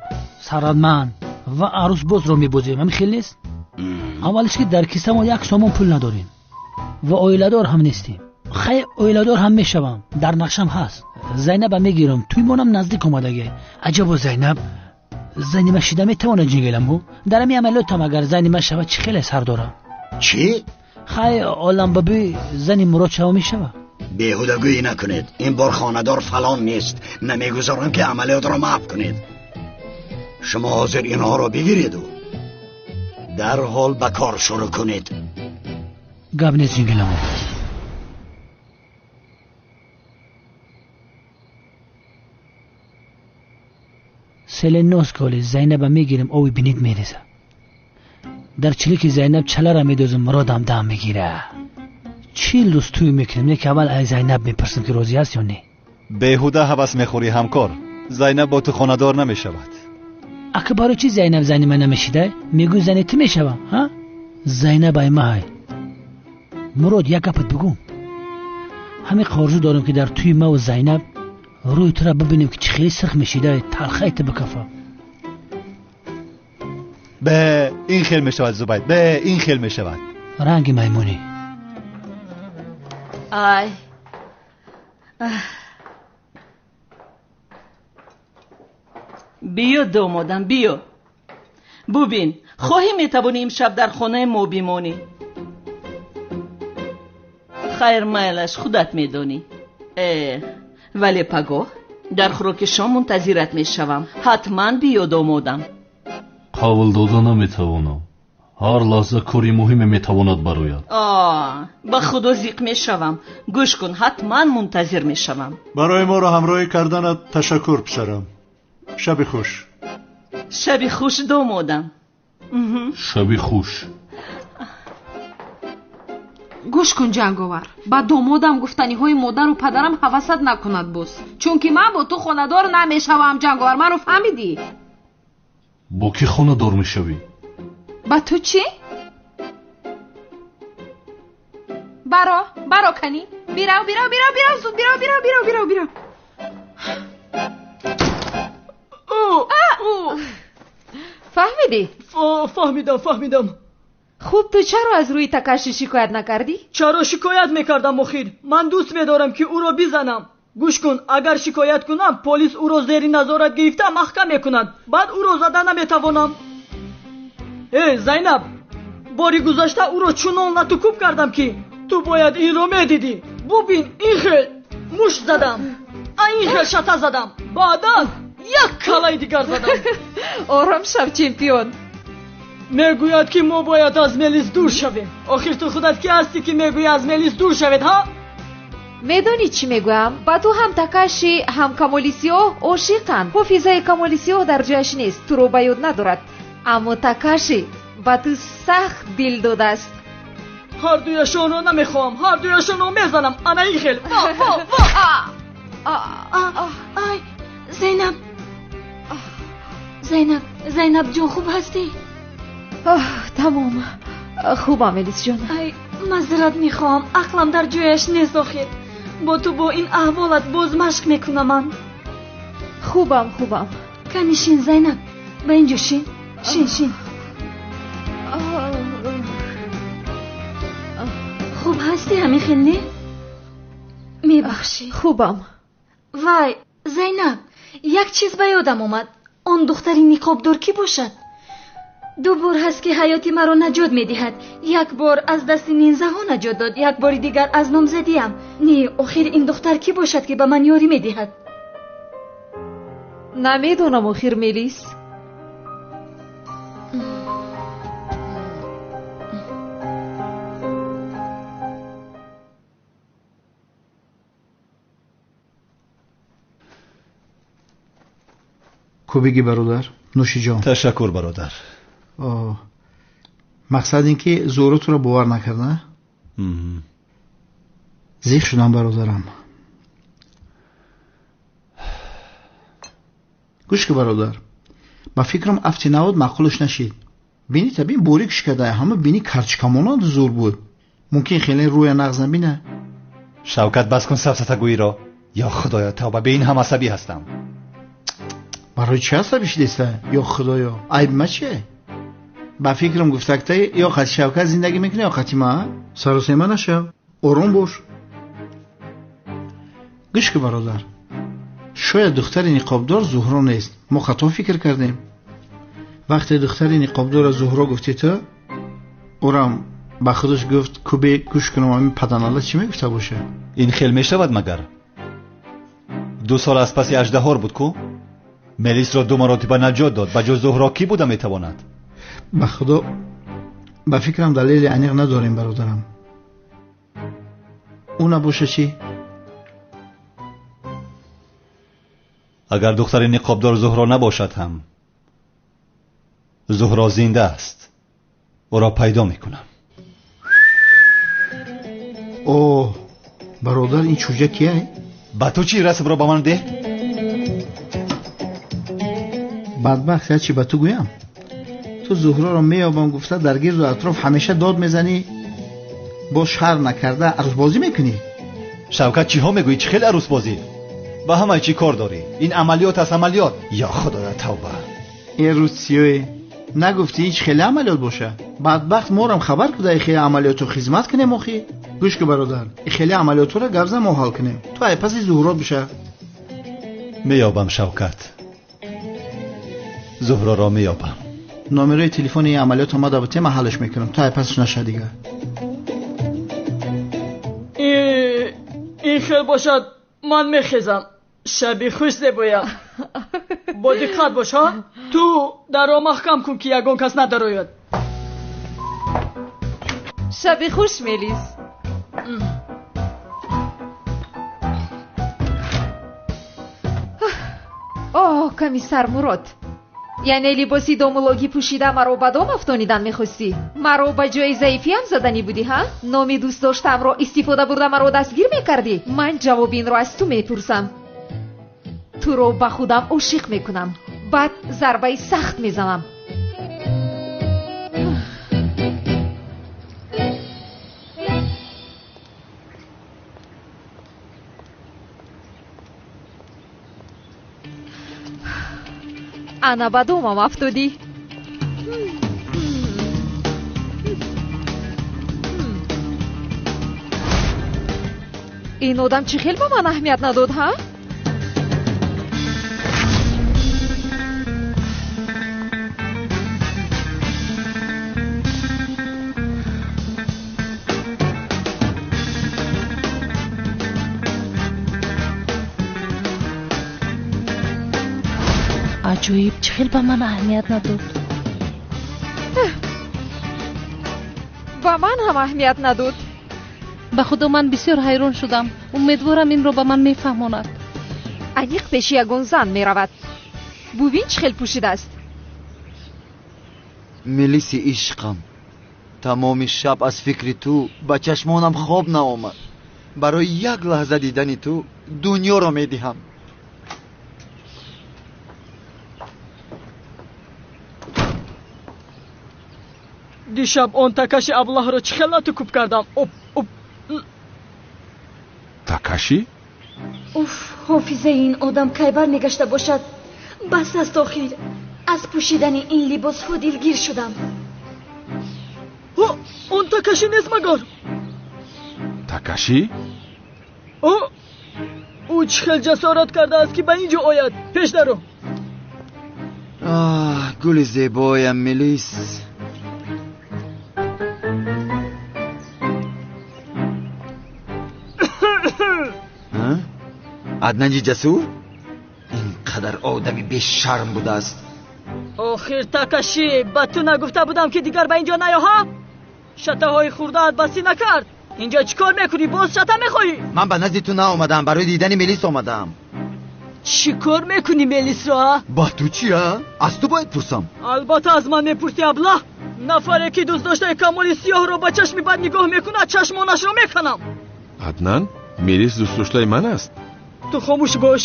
K: сарватманд ва арӯсбозро мебозем. Ҳамин хел нест? Аввалиш ки дар кисамо 1 сомон пул надорем ва оиладор ҳам нестем. Хай оиладор ҳам мешавам, дар нақшам ҳаст. Зайнаба мегирам, тӯймонам наздик омадагӣ. Аҷабо Зайнаб зани ма шида метавонад ҷингеламу? Дар ҳамин амалиётам агар зани ма шавад чӣ хеле сар дорам?
O: Чӣ?
K: Хай оламбабӣ зани Мурод шава мешавад.
O: беҳудагӯӣ накунед. Ин бор хонадор фалон нест. Намегузорам ки амалиётро маҳв кунед. Шумо ҳозир инҳоро бигиреду дарҳол ба кор шурӯъ кунед.
K: Гап нест ҷингиламо. Селенос коли Зайнаба мегирем, ови бинит мереза. Дар чилики Зайнаб чалара медозам, Муродам дам мегира. 40 рӯз тӯй мекунем, не ки аввал ай Зайнаб мепурсем ки розӣ аст ё не.
N: Беҳуда ҳавас мехӯрӣ ҳамкор. Зайнаб бо ту хонадор намешавад.
K: Ака барои чӣ Зайнаб зани ман намешида? Мегӯй зани ту мешавам, ҳа? Зайнаб ай маҳай. Мурод як гапат бигӯм. Ҳамин орзу дорем ки дар тӯи маву Зайнаб рӯи тура бибинем ки чӣ хеле сирх мешида, талхаи ту бикафа.
N: Бе ин хел мешавад Зубайд, бе ин хел мешавад.
K: Ранги маймунӣ.
M: Ай. Биё домодам, биё. Бубин, хоҳӣ метавонӣ имшаб дар хонаи мо бимонӣ. Хайр, майлаш, худат медонӣ. Вале пагоҳ дар хӯроки шом мунтазират мешавам. Ҳатман биё домодам.
J: Қавл дода наметавонам. Ҳар лаҳза кори муҳиме метавонад барояд.
M: Ба худо зиқ мешавам. Гӯш кун, ҳатман мунтазир мешавам.
A: Барои моро ҳамроҳӣ карданат ташаккур, писарам. Шаби хуш.
M: Шаби хуш, домодам.
J: Шаби хуш.
B: Гӯш кун, Ҷанговар, ба домодам гуфтаниҳои модару падарам ҳавасат накунад боз, чунки ман бо ту хонадор намешавам. Ҷанговар, маро фаҳмидӣ?
J: Бо кӣ хонадор мешавӣ?
B: Ба ту чӣ? Баро, баро канӣ. Бирав, бирав, бирав, бирав, зуд бирав, бирав, бирав, бирав, бирав. Фаҳмидӣ?
E: Фаҳмидам, фаҳмидам.
B: Хуб, ту чаро аз рӯи Такаши шикоят накардӣ?
E: Чаро шикоят мекардам охир? Ман дӯст медорам ки ӯро бизанам. Гӯш кун, агар шикоят кунам, полис ӯро зери назорат гирифта маҳкам мекунад. Баъд ӯро зада наметавонам. Э, Зайнаб, бори гузашта ӯро чунон латукӯб кардам ки ту бояд инро медидӣ. Бубин, ин хел мушт задам, ин хел шата задам, баъдан як калаи дигар задам.
B: Ором шав, чемпион.
E: Мегӯяд ки мо бояд аз Мелис дур шавем. Охир ту худат ки ҳастӣ ки мегӯӣ аз Мелис дур шавед, ҳа?
B: Медонӣ чӣ мегӯям? Ба ту ҳам Такаши, ҳам Камоли Сиёҳ ошиқанд. Ҳофизаи Камоли Сиёҳ дар ҷояш нест, туро ба ёд надорад. Аммо Такаши ба ту сахт дил додааст.
E: Ҳар дуяшонро намехоҳам, ҳар дуяшонро мезанам. Ана ин хел. Во, во, во!
G: Ай, Зайнаб. Зайнаб, Зайнаб ҷон, хуб ҳастӣ?
B: Тамом, хубам, Элисҷон.
G: Ай, мазрат мехоҳам, ақлам дар ҷояш нест охир. Бо ту бо ин аҳволат боз машқ мекунам ман.
B: Хубам, хубам.
G: Кани шин, Зайнаб, ба ин ҷо шин. Шин, шин. Хуб ҳастӣ ҳамин хел, не? Мебахшӣ.
B: Хубам.
G: Вай, Зайнаб, як чиз ба ёдам омад. Он духтари ниқобдор кӣ бошад? Ду бор ҳаст ки ҳаёти маро наҷот медиҳад. Як бор аз дасти нинзаҳо наҷот дод, як бори дигар аз номзадиам. Не, охир ин духтар кӣ бошад ки ба ман ёрӣ медиҳад?
B: Намедонам охир, Мелис.
R: Кубиги бародар, нӯшиҷон.
N: Ташаккур, бародар.
R: Мақсад ин ки Зуҳро туро бовар накард, на? Зиқ шудам, бародарам. Гӯш ки, бародар, ба фикрам афти навод маъқулаш нашид. Бини табин борик шикада, ҳама бини карчкамонанд зур буд. Мумкин хеле рӯя нағз набина.
N: Шавкат, бас кун сафсатагӯиро. Ё худоё, тавба, бе ин ҳам асабӣ ҳастам.
R: Барои чӣ асабӣ шудеста? Ё худоё, айби ма чие? Ба фикрам гуфтактаи ё қати Шавкат зиндагӣ мекунӣ, ё қати ма? Саросема нашав, ором бош. Гӯш ки, бародар, шояд духтари ниқобдор Зуҳро нест. Мо хато фикр кардем. Вақте духтари ниқобдорро Зуҳро гуфтӣ ту, ӯрам ба худаш гуфт кубе гӯш кунам ҳамин паданала чӣ мегуфта боша.
N: Ин хел мешавад магар? 2 сол аз паси аждаҳор буд ку? Мелисро 2 маротиба наҷот дод. Ба ҷуз Зуҳро кӣ буда метавонад?
R: Ба худо, ба фикрам далели аниқ надорем, бародарам. Ӯ набоша чӣ?
N: Агар духтари ниқобдор Зуҳро набошад ҳам, Зуҳро зинда аст. Ӯро пайдо мекунам.
R: Оҳ, бародар, ин чӯҷа кия?
N: Ба ту чӣ? Расмро ба ман деҳ.
R: Бадбахт, я чӣ ба ту гӯям? Ту Зуҳроро меёбам гуфта дар гирду атроф ҳамеша дод мезанӣ, боз шарм накарда арӯсбозӣ мекунӣ.
N: Шавкат, чиҳо мегӯӣ? Чӣ хел арӯсбозӣ? Ба ҳамаи чӣ кор дорӣ? Ин амалиёт аст, амалиёт. Ё худоя, тавба.
R: Ин рӯз сиёе. Нагуфтӣ ин чӣ хеле амалиёт боша? Бадбахт морам хабар куда и хеле амалиётро хизмат кунем охи? Гӯш ку бародар, и хеле амалиётҳоро гап зан мо ҳал кунем. Ту ай паси Зуҳро биша.
N: Меёбам, Шавкат. Зуҳроро меёбам.
R: Номерои телефони ин амалиёт омада бутем, ман ҳаллаш мекунам. Ту ай пасаш наша дигар.
E: Ин хел бошад, ман мехезам. Шаби хуш зебоям. Бо диққат бош, ҳа? Ту дарро маҳкам кун, ки ягон кас надарояд.
B: Шаби хуш, Мелис. Оҳ, комиссар Мурод, яъне либоси домулогӣ пӯшида маро ба дом афтонидан мехостӣ? Маро ба ҷои заифиам заданӣ будӣ, ҳа? Номи дӯстдоштаамро истифода бурда маро дастгир мекардӣ? Ман ҷавоби инро аз ту мепурсам. Туро ба худам ошиқ мекунам, баъд зарбаи сахт мезанам. Ана ба домам афтодӣ. Ин одам чӣ хел ба ман аҳамият надод, ҳа?
L: Аҷоиб, чӣ хел ба ман аҳамият надод?
B: Ба ман ҳам аҳамият надод.
L: Ба худо ман бисёр ҳайрон шудам. Умедворам инро ба ман мефаҳмонад.
B: Аниқ пеши ягон зан меравад. Бубин чӣ хел пӯшидааст.
D: Мелиси ишқам, тамоми шаб аз фикри ту ба чашмонам хоб наомад. Барои як лаҳза дидани ту дунёро медиҳам.
E: Дишаб он Такаши аблаҳро чӣ хел лату кӯб кардам. Оп, оп.
F: Такаши?
G: Уф, ҳофизаи ин одам кай бармегашта бошад? Бас аст охир. Аз пӯшидани ин либосҳо дилгир шудам.
E: Он Такаши нест магар?
F: Такаши?
E: Ӯ чӣ хел ҷасорат кардааст, ки ба ин ҷо ояд? Пеш даро.
D: Оҳ, гули зебоям Мелис. Аднани Ҷасур? Ин қадар одами бешарм будааст.
E: Охир Такаши, ба ту нагуфта будам, ки дигар ба ин ҷо наё, ҳа? Шатаҳои хурдаат басӣ накард. Инҷо чӣ кор мекунӣ? Боз шата мехоҳӣ?
D: Ман ба назди ту наомадам, барои дидани Мелис омадаам.
E: Чӣ кор мекунӣ Мелисро, а?
D: Ба ту чи, а? Аз ту бояд пурсам.
E: Албатта аз ман мепурсӣ, аблаҳ. Нафаре ки дӯстдоштаи Камоли Сиёҳро ба чашми бад нигоҳ мекунад, чашмонашро меканам.
F: Аднан, Мелис дӯстдоштаи ман аст.
E: Ту хомӯш бош.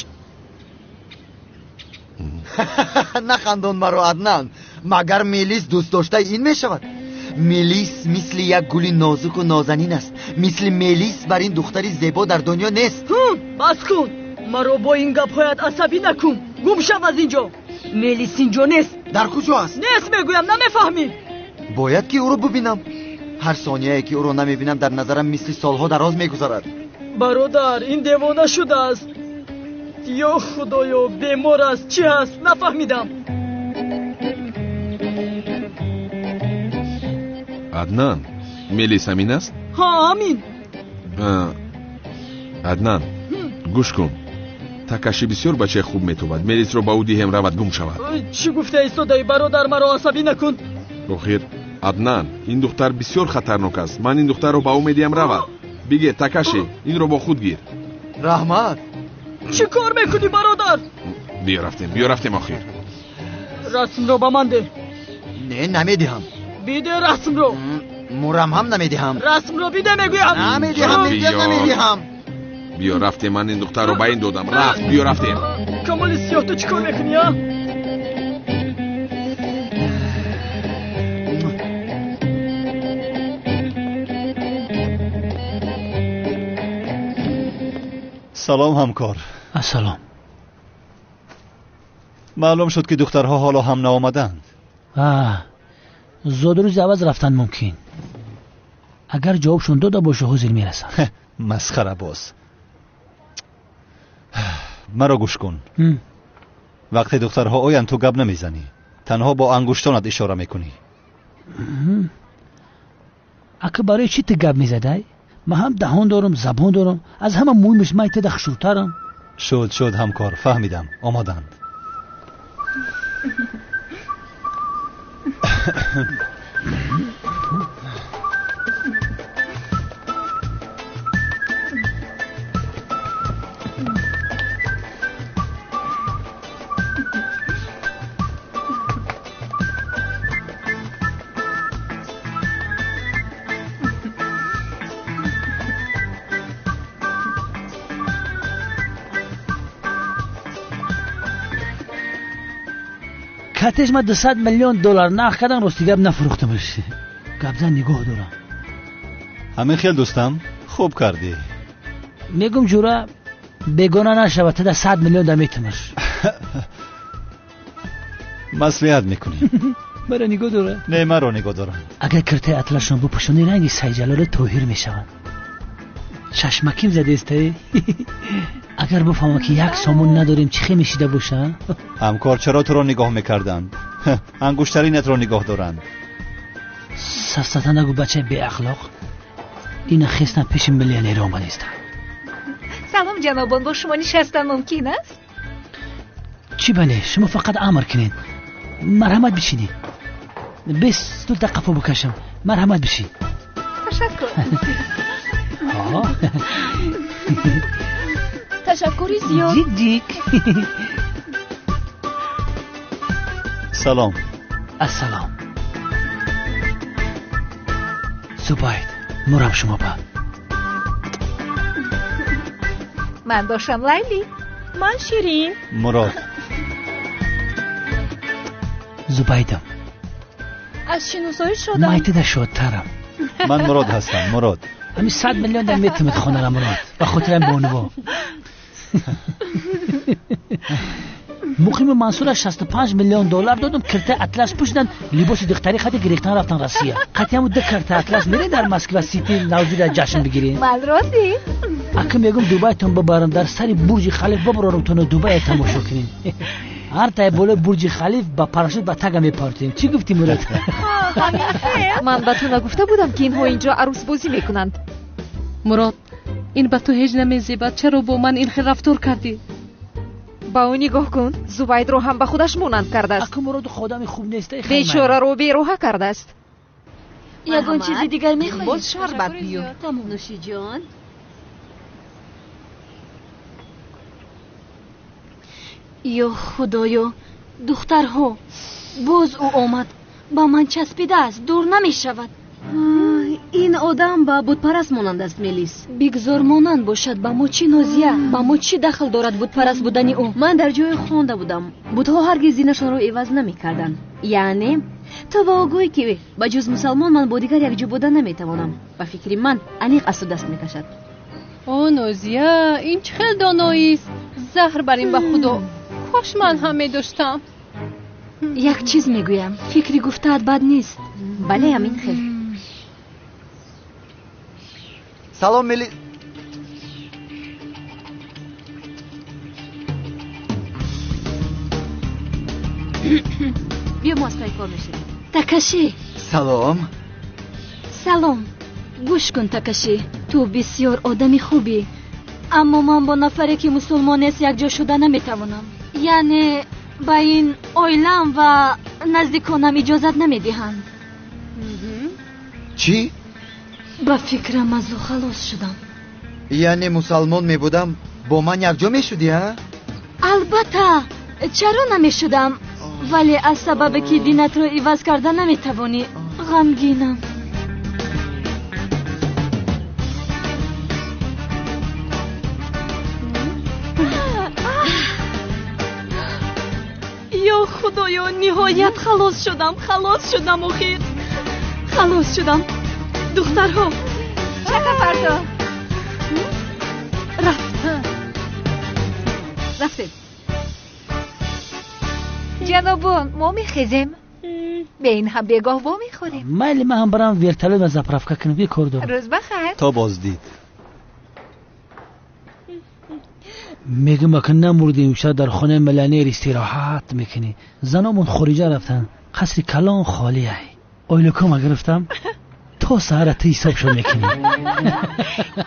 D: Нахандон маро, Аднан. Магар Мелис дӯстдоштаи ин мешавад? Мелис мисли як гули нозуку нозанин аст. Мисли Мелис бар ин духтари зебо дар дунё нест.
E: Бас кун. Маро бо ин гапҳоят асабӣ накун. Гум шав аз ин ҷо. Мелис ин ҷо нест.
D: Дар куҷо аст?
E: Нест мегӯям, намефаҳмӣ.
D: Бояд ки ӯро бубинам. Ҳар сонияе ки ӯро намебинам дар назарам мисли солҳо дароз мегузарад.
E: Бародар, ин девона шудааст. Ё худоё, бемор аст, чӣ ҳаст? Нафаҳмидам.
F: Аднан, Мелис ҳамин аст?
E: Ҳа, ҳамин.
F: Аднан, гӯш кун. Такаши бисёр бачаи хуб метобад. Мелисро ба ӯ диҳем, равад гум шавад.
E: Чӣ гуфта истодаӣ, бародар? Маро асабӣ накун.
F: Охир, Аднан, ин духтар бисёр хатарнок аст. Ман ин духтарро ба ӯ медиҳам, равад. Бигир, Такаши, инро бо худ гир.
D: Раҳмат.
E: Чӣ кор мекунӣ, бародар?
F: Биё рафтем, биё рафтем охир.
E: Расмро ба ман деҳ.
D: Не, намедиҳам.
E: Биде расмро.
D: Мурам ҳам намедиҳам.
E: Расмро биде мегӯям.
D: Намедиҳам, мегӯям намедиҳам.
F: Биё рафтем, ман ин духтарро ба ин додам. Рафт, биё рафтем.
E: Камоли Сиёҳ, ту чӣ кор мекунӣ, а?
N: Салом, ҳамкор.
K: Ассалом.
N: Маълум шуд, ки духтарҳо ҳоло ҳам наомаданд.
K: Зодрӯзи аваз рафтан мумкин. Агар ҷавобшон дода боша, ҳозир мерасанд.
N: Масхарабоз. Маро гӯш кун. Вақте духтарҳо оянд, ту гап намезанӣ, танҳо бо ангуштонат ишора мекунӣ.
K: Ака, барои чӣ ту гап мезадай? Ман ҳам даҳон дорам, забон дорам, аз ҳама муҳимаш ман теда хушрӯтарам.
N: Шуд, шуд, ҳамкор, фаҳмидам, омаданд.
K: Катеш ма 200 миллион доллар нарх кардан, рости гап нафурӯхтамаш. Гапзан нигоҳ дорам.
N: Ҳамин хел, дӯстам, хуб кардӣ.
K: Мегум, ҷура бегона нашавад, тада 100 миллион да метамаш.
N: Маслиҳат мекунӣ.
K: Маро нигоҳ дора?
N: Не, маро нигоҳ дора.
K: Агар киртаи атлашон бупӯшони, ранги Сайҷалоли Тоҳир мешаванд. Чашмаким задестае? Агар бифаҳмам, ки як сомон надорем, чӣ хел мешида боша?
N: Ҳамкор, чаро туро нигоҳ мекарданд? Ангуштаринатро нигоҳ доранд.
K: Сафсата нагӯ, бачаи беахлоқ. Ина хестан пеши миллионер омадистам.
B: Салом, ҷанобон, бо шумо нишастан мумкин аст?
K: Чӣ бале, шумо фақат амр кунед. Марҳамат, бишинед. Бес стулта қафо бикашам. Марҳамат, бишин.
B: Ташаккур.
G: Ташаккури зиёд.
K: Ҷик ҷик.
N: Салом.
K: Ассалом. Зубайд, мурам шумо ба.
B: Ман бошам Лайли.
P: Ман Ширин.
N: Мурод.
K: Зубайдам.
P: Аз шиносоӣ шодам.
K: Майтида шодтарам.
N: Ман Мурод ҳастам, Мурод.
K: Ҳамин 100 миллион дар метавонад хонара, Мурод. Ба хотирам бонуво. Муқими Мансура 65 миллион доллар додам, киртаи атлас пӯшиданд, либоси духтари хати гирифтан рафтан Россия. Қатъи ду карта атлас мерем дар Москва Сити Навзира ҷашн бигирем.
B: Ман розӣ.
K: Ака, мегум, Дубайтон бибарам, дар сари Бурҷи Халиф бибарорам, тоно Дубая тамошо кунем. Ҳар тай болои Бурҷи Халиф ба парашют ба тага мепартем. Чӣ гуфтӣ, Мурод?
B: Ман ба ту нагуфта будам, ки инҳо инҷо арӯсбозӣ мекунанд?
L: Мурод, ин ба ту ҳеҷ намезебад. Чаро бо ман ин хел рафтор кардӣ?
B: Ба ӯ нигоҳ кун, Зубайдро ҳам ба худаш монанд кардааст.
K: Ака, Муроду одами хуб нест.
B: Бечораро бероҳа кардааст.
G: Ягон чизи дигар мехоҳед?
B: Боз шарбат биёр.
G: Нӯшиҷон. Ё худоё, духтарҳо, боз ӯ омад, ба ман часпидааст, дур намешавад.
S: Ин одам ба бутпараст монанд аст, Мелис.
G: Бигзор монанд бошад, ба мо чӣ, Нозия? Ба мо чӣ дахл дорад бутпараст будани ӯ?
S: Ман дар ҷое хонда будам, бутҳо ҳаргиз динашонро иваз намекарданд. Яъне ту ба ӯ гӯй, ки ба ҷуз мусалмон ман бо дигар якҷо буда наметавонам. Ба фикри ман, аниқ аз ту даст мекашад.
L: О, Нозия, ин чӣ хел доноист! Заҳр бар ин, ба худо, кош ман ҳам медоштам.
G: Як чиз мегӯям, фикри гуфтаат бад нест.
S: Бале, ҳамин хел.
D: Салом, Мели.
S: Биё, мо аз пай кор мешавем.
G: Такаши.
D: Салом.
G: Салом. Гӯш кун, Такаши, ту бисёр одами хубӣ, аммо ман бо нафаре, ки мусулмон нест, якҷо шуда наметавонам. Яъне ба ин оилам ва наздиконам иҷозат намедиҳанд.
D: Чӣ?
G: Ба фикрам, аз ӯ халос шудам.
D: Яъне мусалмон мебудам, бо ман якҷо мешудӣ, а?
G: Албатта, чаро намешудам, вале аз сабабе ки динатро иваз карда наметавонӣ, ғамгинам.
P: Ё худоё, ниҳоят халос шудам, халос шудам, охир халос шудам. Духтарҳо,
B: чака фардо
G: рафт.
S: Рафтем.
B: Ҷанобон, мо мехезем. Бе ин ҳам бегоҳ вомехӯрем.
K: Майли, ман ҳам барам вертолёт ва заправка кунам, ки кор дорам.
B: Рӯз бахайр.
N: То боздид.
K: Мегӯм, ака намурдем, имшаб дар хонаи миллионер истироҳат мекунӣ. Заномон хориҷа рафтанд, қасри калон холӣ ай. Ойлукома гирифтам, то саҳара ту ҳисобшон мекунӣ.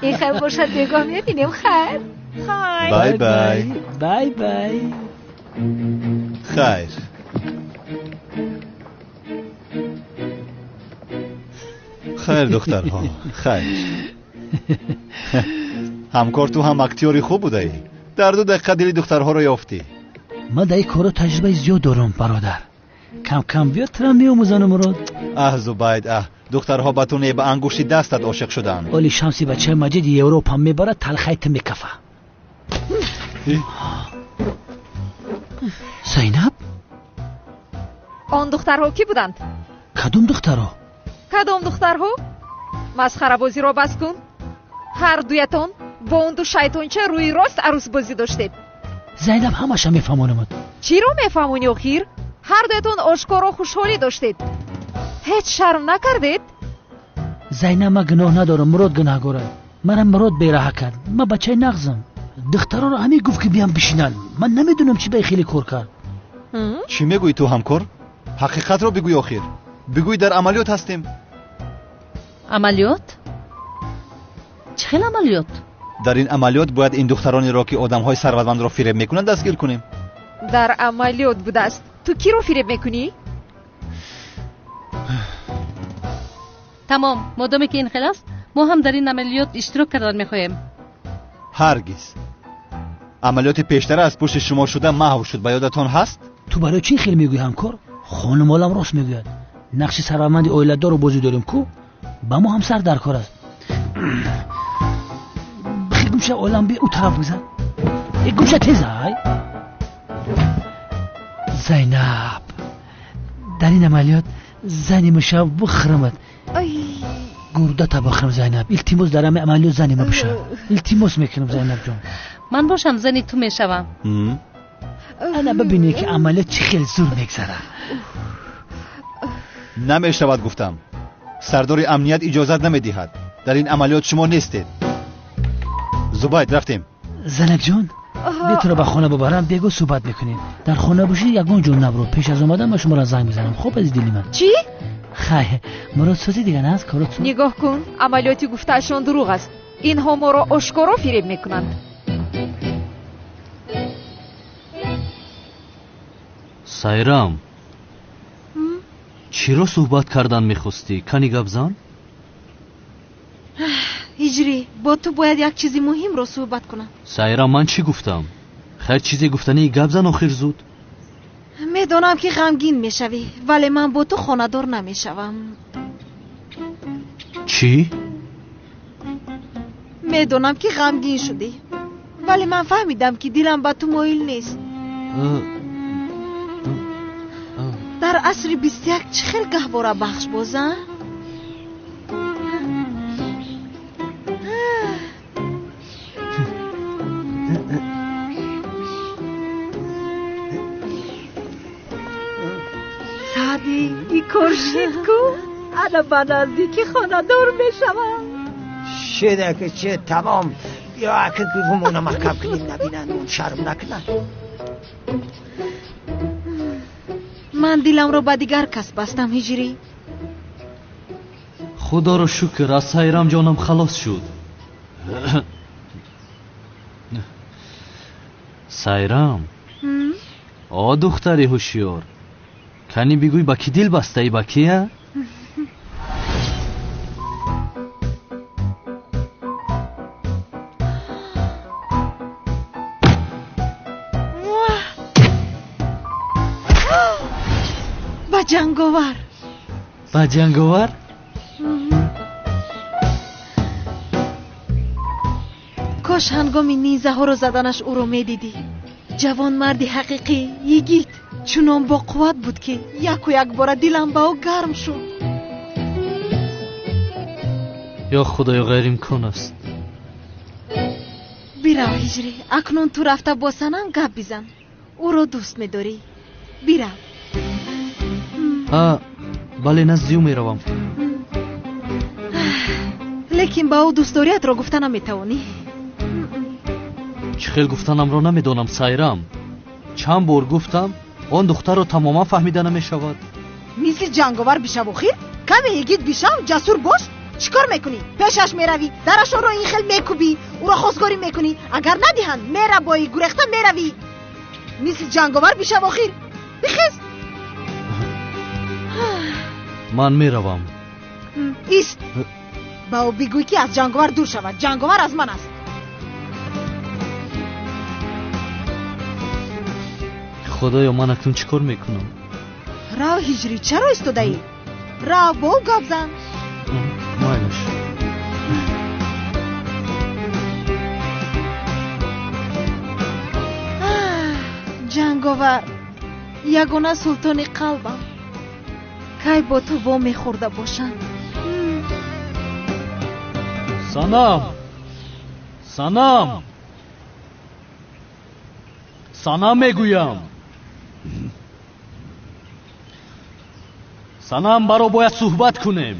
B: Ин хайр бошад, бегоҳ мебинем. Хайр.
N: Бай бай.
K: Бай бай.
N: Хайр. Хайр, духтарҳо, хайр. Ҳамкор, ту ҳам актёри хуб будаӣ. Дар 2 дақиқа дили духтарҳоро ёфтӣ.
K: Ман дар ин корро таҷрибаи зиёд дорам, бародар. Кам кам биё, тура меомӯзанам, Мурод.
N: Аҳ, Зубайд, аҳ, духтарҳо ба ту не, ба ангушти дастат ошиқ шуданд.
K: Оли Шамси бачаи Маҷиди Европа мебарад, талхаи ту мекафа. Зайнаб?
B: Он духтарҳо кӣ буданд?
K: Кадом духтарҳо?
B: Кадом духтарҳо? Масхарабозиро бас кун. Ҳар дуятон бо он ду шайтонча рӯи рост арӯсбозӣ доштед.
K: Зайнаб, ҳамаша мефаҳмонамад.
B: Чиро мефаҳмонӣ охир? Ҳар дуятон ошкоро хушҳолӣ доштед. Ҳеҷ шарм накардед?
K: Зайнаб, ман гуноҳ надорам, Мурод гунаҳгор аст. Мара Мурод бераҳа кард. Ман бачаи нағзам. Духтаронро ҳамин гуфт, ки биям бишинанд. Ман намедонам, чӣ ба хеле кор кард.
N: Чӣ мегӯӣ ту, ҳамкор? Ҳақиқатро бигӯй охир. Бигӯй, дар амалиёт ҳастем.
L: Амалиёт? Чӣ хел амалиёт?
N: Дар ин амалиёт бояд ин духтаронеро, ки одамҳои сарватмандро фиреб мекунанд, дастгир кунем.
B: Дар амалиёт будааст. Ту киро фиреб мекунӣ?
L: Тамом, модоме ки ин хел аст, мо ҳам дар ин амалиёт иштирок кардан мехоҳем.
N: Ҳаргиз. Амалиёти пештара аз пушти шумо шуда маҳв шуд, ба ёдатон ҳаст?
K: Ту барои чӣ хел мегӯӣ, ҳамкор? Хонум олам рост мегӯяд. Нақши сарватманди оиладорро бозӣ дорем ку? Ба мо ҳам сар дар кор аст. Бихел гумша, олам би ӯ тараф гузар. Э, гумша, тез ай. Зайнаб, дар ин амалиёт зани мушав бихӯрамад. Гурдата бихӯрам, Зайнаб. Илтимос, дар ҳамин амалиёт зани ма бишав. Илтимос мекунам, Зайнаб ҷон.
L: Ман бошам, зани ту мешавам.
K: Ана бибинед, ки амалиёт чӣ хел зур мегзарад.
N: Намешавад, гуфтам. Сардори амният иҷозат намедиҳад. Дар ин амалиёт шумо нестед. Зубайд, рафтем.
K: Занакҷон, биё туро ба хона бубарам, бего суҳбат мекунем. Дар хона бошӣ, ягон ҷо набро. Пеш аз омадан ман шуморо занг мезанам. Хуб, азиз дили ман.
B: Чӣ?
K: Хайр, Мурод, сӯзи дигар аст, корот.
B: Нигоҳ кун, амалиёти гуфтаашон дурӯғ аст. Инҳо моро ошкоро фиреб мекунанд.
J: Сайрам, чиро суҳбат кардан мехостӣ? Кани гап зан.
I: Ҳиҷрӣ, бо ту бояд як чизи муҳимро суҳбат кунам.
J: Сайрам, ман чӣ гуфтам? Хайр, чизе гуфтании гап зан охир, зуд.
I: Медонам, ки ғамгин мешавӣ, вале ман бо ту хонадор намешавам.
J: Чӣ?
I: Медонам, ки ғамгин шудӣ, вале ман фаҳмидам, ки дилам ба ту моил нест. Дар асри 21 чӣ хел гаҳвора бахш боза?
H: Саъдӣ, и кор шид ку, ана ба наздикӣ хонадор мешавам.
C: Шида ки чи, тамом. Биё, ака, гувумона маҳкам кунем, набинанд, он шарм накунад.
I: Ман диламро ба дигар кас бастам, Ҳиҷрӣ.
J: Худоро шукр, аз Сайрам ҷонам халос шуд. Сайрам, о духтари ҳушёр, кани бигӯй, ба кӣ дил бастаӣ, ба кия?
I: Ба ҷанговар.
J: Ба ҷанговар?
I: Кош ҳангоми низаҳоро заданаш ӯро медидӣ. Ҷавонмарди ҳақиқӣ, йигит, чунон боқувват буд, ки яку якбора дилам ба ӯ гарм шуд.
J: Ё Худоё, ғайриимкон аст.
I: Бирав, Ҳиҷрӣ, акнун ту рафта бо Санам гап бизан. Ӯро дӯст медорӣ, бирав.
J: Бале, назди ӯ меравам.
I: Лекин ба ӯ дӯстдориятро гуфта наметавонӣ.
J: Чӣ хел гуфтанамро намедонам, Сайрам. Чанд бор гуфтам, он духтарро тамоман фаҳмида намешавад.
I: Мисли ҷанговар бишав охир? Каме йигит бишав, ҷасур бош. Чӣ кор мекунӣ? Пешаш меравӣ, дарашонро ин хел мекӯбӣ, ӯро хостгорӣ мекунӣ. Агар надиҳанд, мерабоӣ, гурехта меравӣ. Мисли ҷанговар бишав охир. Бихез.
J: Ман меравам.
I: Ист. Ба ӯ бигӯй, ки аз ҷанговар дур шавад. Ҷанговар аз ман аст.
J: Худоё, ман акнун чӣ кор мекунам?
I: Рав, Ҳиҷрӣ, чаро истодаӣ? Рав, бо ӯ гап зан.
J: Майлаш.
I: Ҷанговар, ягона султони қалбам. Кай бо ту вомехӯрда бошам?
J: Санам! Санам! Санам мегӯям! Санам, баро бояд суҳбат кунем.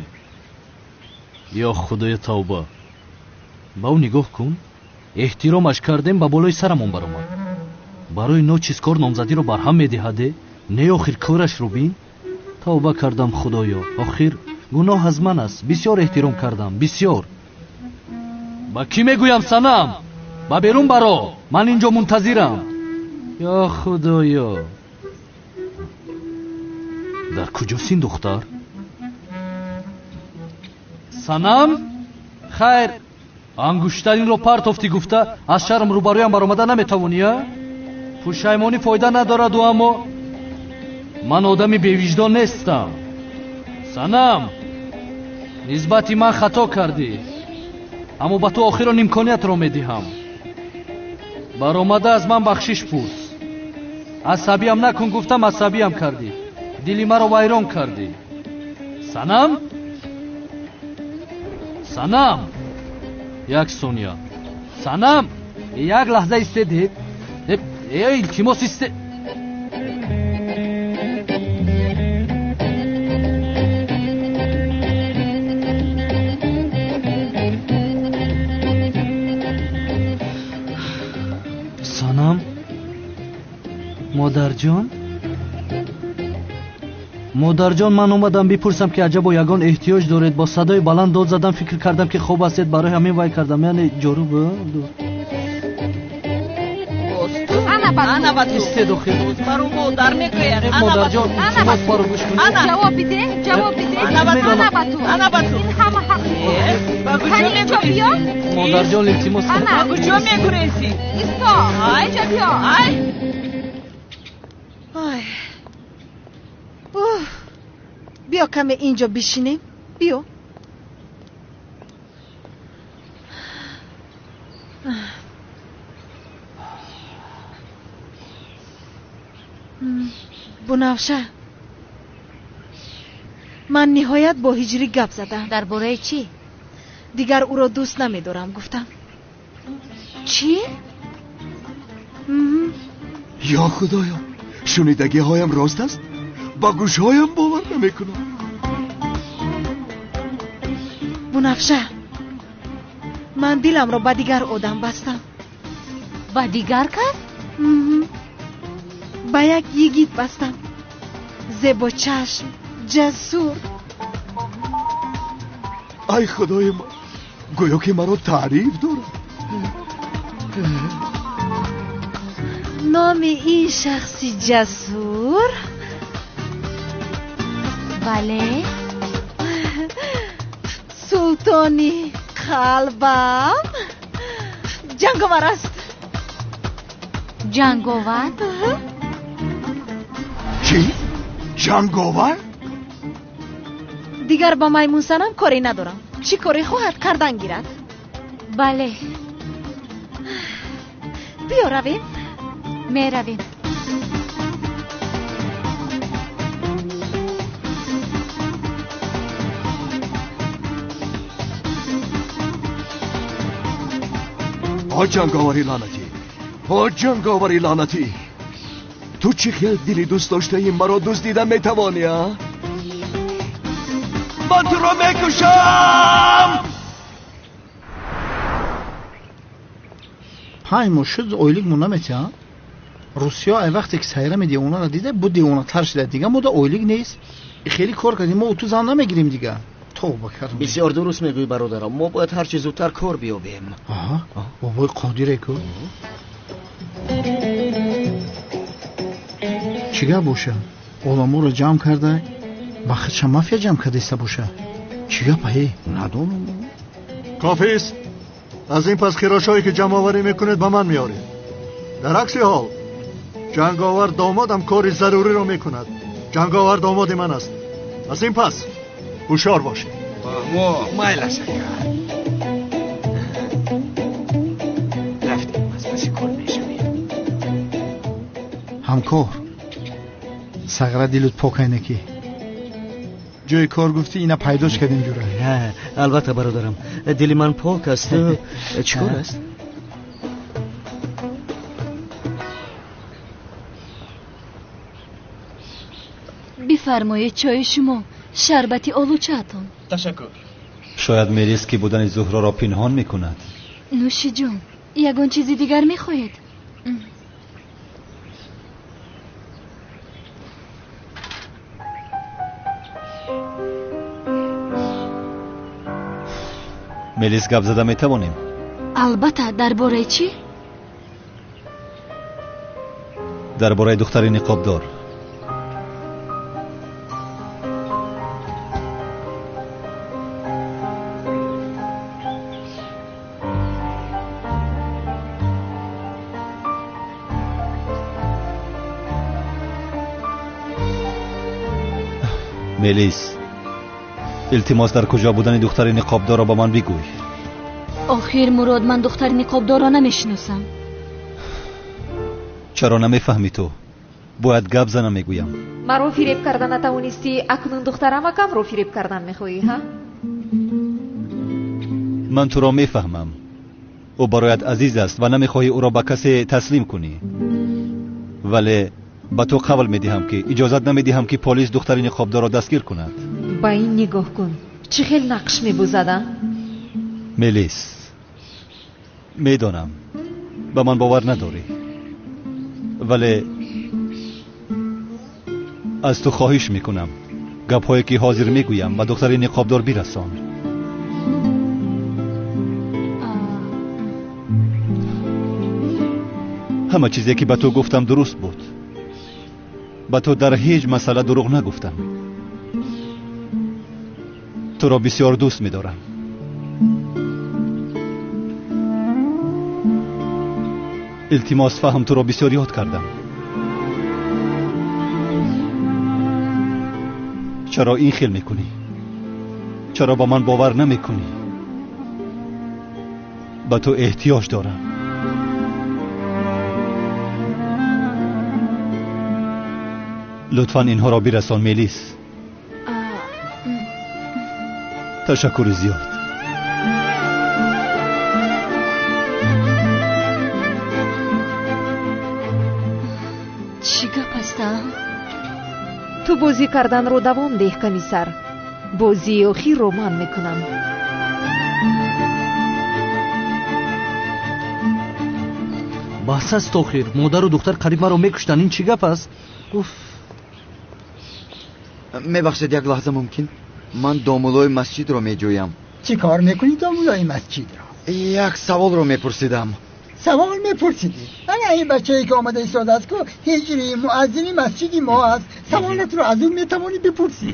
J: Ё худоё, тавба. Ба ӯ нигоҳ кун. Эҳтиромаш кардем, ба болои сарамон баромад. Барои ночиз кор номзадиро барҳам медиҳаде? Не, охир корашро бин. Тавба кардам, худоё. Охир гуноҳ аз ман аст. Бисёр эҳтиром кардам, бисёр. Ба кӣ мегӯям, Санам? Ба берун баро. Ман инҷо мунтазирам. Ё худоё. Дар куҷост ин духтар? Санам? Хайр, ангуштаринро партофтӣ гуфта аз шарм рӯбарӯям баромада наметавонӣ, а? Пушаймонӣ фоида надораду, аммо ман одами бевиҷдон нестам. Санам, нисбати ман хато кардӣ, аммо ба ту охирон имкониятро медиҳам. Баромада аз ман бахшиш пурс. Асабиям накун гуфтам, асабиям кардӣ. Дили маро вайрон кардӣ. Санам? Санам! Як сония. Санам! Як лаҳза истедед. Илтимос исте. Санам? Модарҷон? Модарҷон, ман омадам бипурсам, ки аҷабо ягон эҳтиёҷ доред. Бо садои баланд дод задам, фикр кардам, ки хоб ҳастед, барои ҳамин вай кардам. Яъне ҷоруб.
M: Ана ба ту.
J: Истед охир.
M: Баро модар мегӯяд.
J: Модарҷон, илтимос, баро гӯш кунед.
B: Ҷавоб биде, ҷавоб биде.
M: Ана ба ту. Ана ба ту.
B: Ин ҳама ҳақ.
M: Ба куҷо мегурезӣ?
J: Модарҷон, илтимос.
M: Ба куҷо мегурезӣ?
B: Исто. Инҷо биё.
M: Ай.
I: Ай. Биё каме инҷо бишинем. Биё. Бунафша, ман ниҳоят бо Ҳиҷрӣ гап задам.
L: Дар бораи чӣ?
I: Дигар ӯро дӯст намедорам, гуфтам.
L: Чӣ?
T: Ё худоё, шунидагиҳоям рост аст? Ба гӯшҳоям бовар намекунам.
I: Бунафша, ман диламро ба дигар одам бастам.
L: Ба дигар кас?
I: Ба як йигит бастам. Зебочашм, ҷасур.
T: Ай худои ман, гӯё ки маро таъриф дорад.
I: Номи ин шахси ҷасур?
L: Бале.
I: Султони қалбам ҷанговар аст.
L: Ҷанговар?
T: Чӣ? Ҷанговар?
I: Дигар ба маймунсанам коре надорам. Чӣ коре хоҳад кардан гирад?
L: Бале.
I: Биё равем.
L: Меравем.
T: О ҷанговари лаънатӣ! О ҷанговари лаънатӣ! Ту чӣ хел дили дӯст доштаи маро дуздида метавонӣ, а? Ман туро мекушам.
R: 5 моҳ шуд ойлик мо наметиҳам. Русия ай вақте ки сайрами девонаро дида, бу девонатар шуда. Дига мода ойлик нест. Хеле кор кардем, мо ту зан намегирем дига. Тавба кардем.
U: Бисёр дуруст мегӯӣ бародарам. Мо бояд ҳарчи зудтар кор биёбем.
R: Аҳа, бобои Қодире ку. Чӣ гап боша? Оламоро ҷамъ карда, ба худша мафия ҷамъ кардаиста боша. Чӣ гап ае?
O: Надонам.
A: Кофист. Аз ин пас хирошҳое ки ҷамъоварӣ мекунед ба ман меоред. Дар акси ҳол ҷанговар домодам кори заруриро мекунад. Ҷанговар домоди ман аст. Аз ин пас ҳушёр бошед.
U: Фаҳмо, майлаш ака. Рафтем, аз паси кор мешавем.
R: Ҳамкор, сағра дилут пок айнаки. Ҷои кор гуфтӣ, ина пайдош кардем ҷура.
U: Албатта бародарам, дили ман пок аст. Чӣ кор аст?
G: Бифармоед чойи шумо, шарбати олучаатон.
E: Ташаккур.
N: Шояд Мелис ки будани Зуҳроро пинҳон мекунад.
G: Нӯши ҷон, ягон чизи дигар мехоҳед?
N: Мелис, гап зада метавонем?
G: Албатта, дар бораи чӣ?
N: Дар бораи духтари ниқобдор. Мелис, илтимос, дар куҷо будани духтари ниқобдорро ба ман бигӯй.
G: Охир Мурод, ман духтари ниқобдорро намешиносам.
N: Чаро намефаҳмӣ ту? Бояд гап занам, мегӯям.
B: Маро фиреб карда натавонистӣ, акнун духтарамакамро фиреб кардан мехоҳӣ, ҳа?
N: Ман туро мефаҳмам. Ӯ бароят азиз аст ва намехоҳӣ ӯро ба касе таслим кунӣ. Вале ба ту қавл медиҳам, ки иҷозат намедиҳам, ки полис духтари ниқобдорро дастгир кунад.
B: Ба ин нигоҳ кун, чӣ хел нақш мебозад, а?
N: Мелис, медонам ба ман бовар надорӣ, вале аз ту хоҳиш мекунам, гапҳое ки ҳозир мегӯям ба духтари ниқобдор бирасон. Ҳама чизе ки ба ту гуфтам дуруст буд. Ба ту дар ҳеҷ масъала дурӯғ нагуфтам. Туро бисёр дӯст медорам. Илтимос фаҳм, туро бисёр ёд кардам. Чаро ин хел мекунӣ? Чаро ба ман бовар намекунӣ? Ба ту эҳтиёҷ дорам. Лутфан инҳоро бирасон, Мелис. Ташаккури зиёд.
G: Чӣ гап аст, а?
B: Ту бозӣ карданро давом деҳ, комиссар. Бозии охирро ман мекунам.
J: Бас аст охир, модару духтар қариб маро мекуштанд. Ин чӣ гап аст? Уф.
D: Мебахшед, як лаҳза мумкин? Ман домулои масҷидро меҷӯям.
C: Чӣ кор мекунӣ домулои масҷидро?
D: Як саволро мепурсидам.
C: Савол мепурсидӣ? Ана ин бачае ки омада истодааст ку ҳиҷри муаззини масҷиди мо аст. Саволатро аз ӯ метавонӣ бипурсӣ.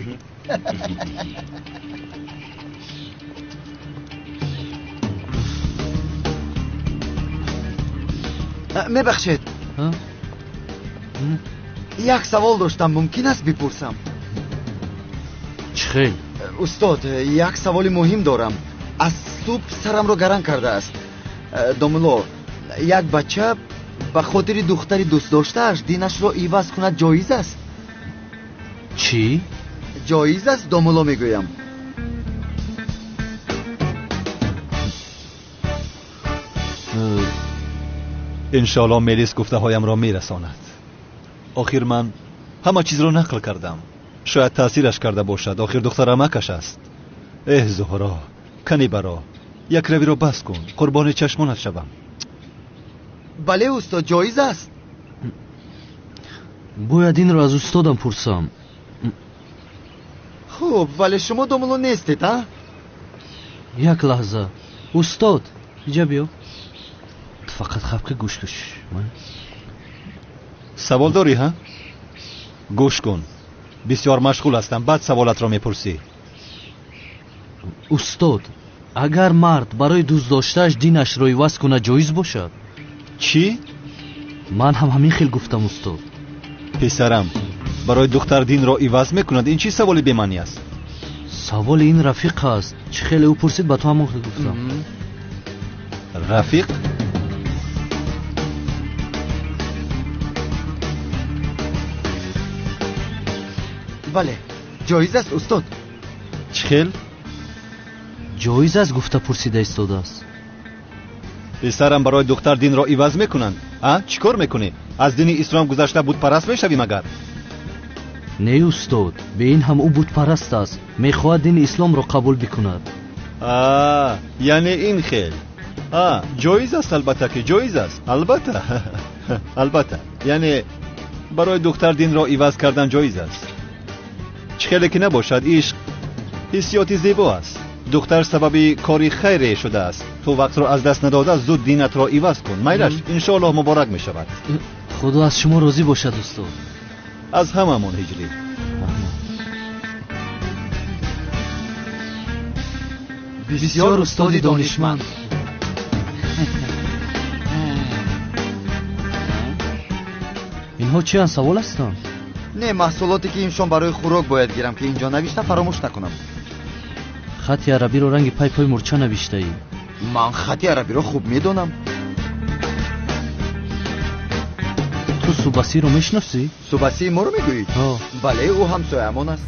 D: Мебахшед, як савол доштам, мумкин аст бипурсам?
J: Чӣ хел?
D: Устод, як саволи муҳим дорам. Аз субҳ сарамро гаранг кардааст. Домуло, як бача ба хотири духтари дӯстдоштааш динашро иваз кунад ҷоиз аст?
J: Чӣ?
D: Ҷоиз аст, домуло, мегӯям.
N: Шояд таъсираш карда бошад. Охир духтар амакаш аст. Эҳ, Зуҳро, кани баро, якравиро бас кун, қурбони чашмонат шавам.
D: Бале устод, ҷоиз аст.
J: Бояд инро аз устодам пурсам.
D: Хуб, вале шумо домулло нестед, а?
J: Як лаҳза. Устод, иҷа биё. Ту фақат хавка гӯш каш.
N: Савол дорӣ, ҳа? Гӯш кун. Бисёр машғул ҳастам, баъд саволатро мепурсӣ.
J: Устод, агар мард барои дӯстдоштааш динашро иваз кунад, ҷоиз бошад?
N: Чӣ?
J: Ман ҳам ҳамин хел гуфтам, устод.
N: Писарам, барои духтар динро иваз мекунад, ин чӣ саволи бемаънӣ аст?
J: Саволи ин рафиқ аст. Чӣ хеле ӯ пурсид, ба ту ҳамон хел гуфтам.
N: Рафиқ?
D: Бале, ҷоиз аст, устод.
N: Чӣ хел?
J: Ҷоиз аст гуфта пурсида истодааст.
N: Писарам, барои духтар динро иваз мекунанд? А? Чӣ кор мекунӣ? Аз дини ислом гузашта бутпараст мешавӣ магар?
J: Не, устод, бе ин ҳам ӯ бутпараст аст. Мехоҳад дини исломро қабул бикунад.
N: А, яъне ин хел. А, ҷоиз аст, албатта ки ҷоиз аст. Албатта. Албатта. Яъне барои духтар динро иваз кардан ҷоиз аст. Чӣ хеле ки набошад, ишқ ҳиссиёти зебо аст. Духтар сабаби кори хайре шудааст. Ту вақтро аз даст надода зуд динатро иваз кун. Майлаш, иншоаллоҳ муборак мешавад.
J: Худо аз шумо розӣ бошад, устод.
N: Аз ҳамамон, ҳиҷрӣ.
J: Бисёр устоди донишманд. Инҳо чианд, савол ҳастанд?
D: Не, маҳсулоте ки имшон барои хӯрок бояд гирам, ки инҷо навишта фаромӯш накунам.
J: Хати арабиро ранги пайпои мурча навиштаӣ.
D: Ман хати арабиро хуб медонам.
J: Ту Субасиро мешиносӣ?
D: Субасии моро мегӯӣ? Бале, ӯ ҳамсояамон аст.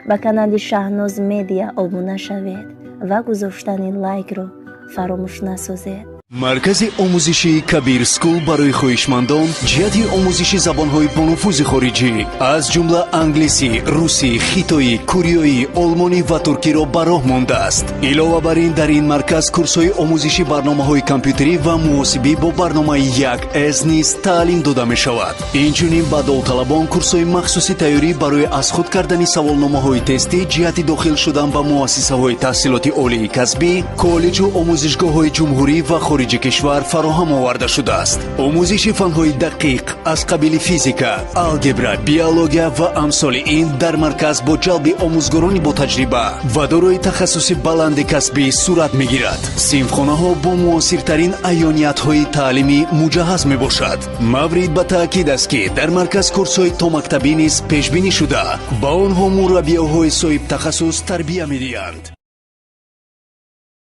Q: Ба канали Шаҳноз Медиа обуна шавед ва гузоштани лайкро фаромӯш насозед.
V: Маркази омӯзишии Кабир Скул барои хоҳишмандон ҷиҳати омӯзиши забонҳои бонуфузи хориҷӣ аз ҷумла англисӣ, русӣ, хитоӣ, кореоӣ, олмонӣ ва туркиро ба роҳ мондааст. Илова бар ин, дар ин марказ курсҳои омӯзиши барномаҳои компютерӣ ва муҳосибӣ бо барномаи 1С низ таълим дода мешавад. Инчунин ба довталабон курсҳои махсуси тайёрӣ барои аз худ кардани саволномаҳои тестӣ ҷиҳати дохил шудан ба муассисаҳои таҳсилоти олии касбӣ, коллеҷу омӯзишгоҳҳои ҷумҳурӣ ва хориҷи кишвар фароҳам оварда шудааст. Омӯзиши фанҳои дақиқ аз қабили физика, алгебра, биология ва амсоли ин дар марказ бо ҷалби омӯзгорони ботаҷриба ва дорои тахассуси баланди касбӣ сурат мегирад. Синфхонаҳо бо муосиртарин аёниятҳои таълимӣ муҷаҳҳаз мебошад. Маврид ба таъкид аст, ки дар марказ курсҳои томактабӣ низ пешбинӣ шуда, ба онҳо мураббиёҳои соҳибтахассус тарбия медиҳанд.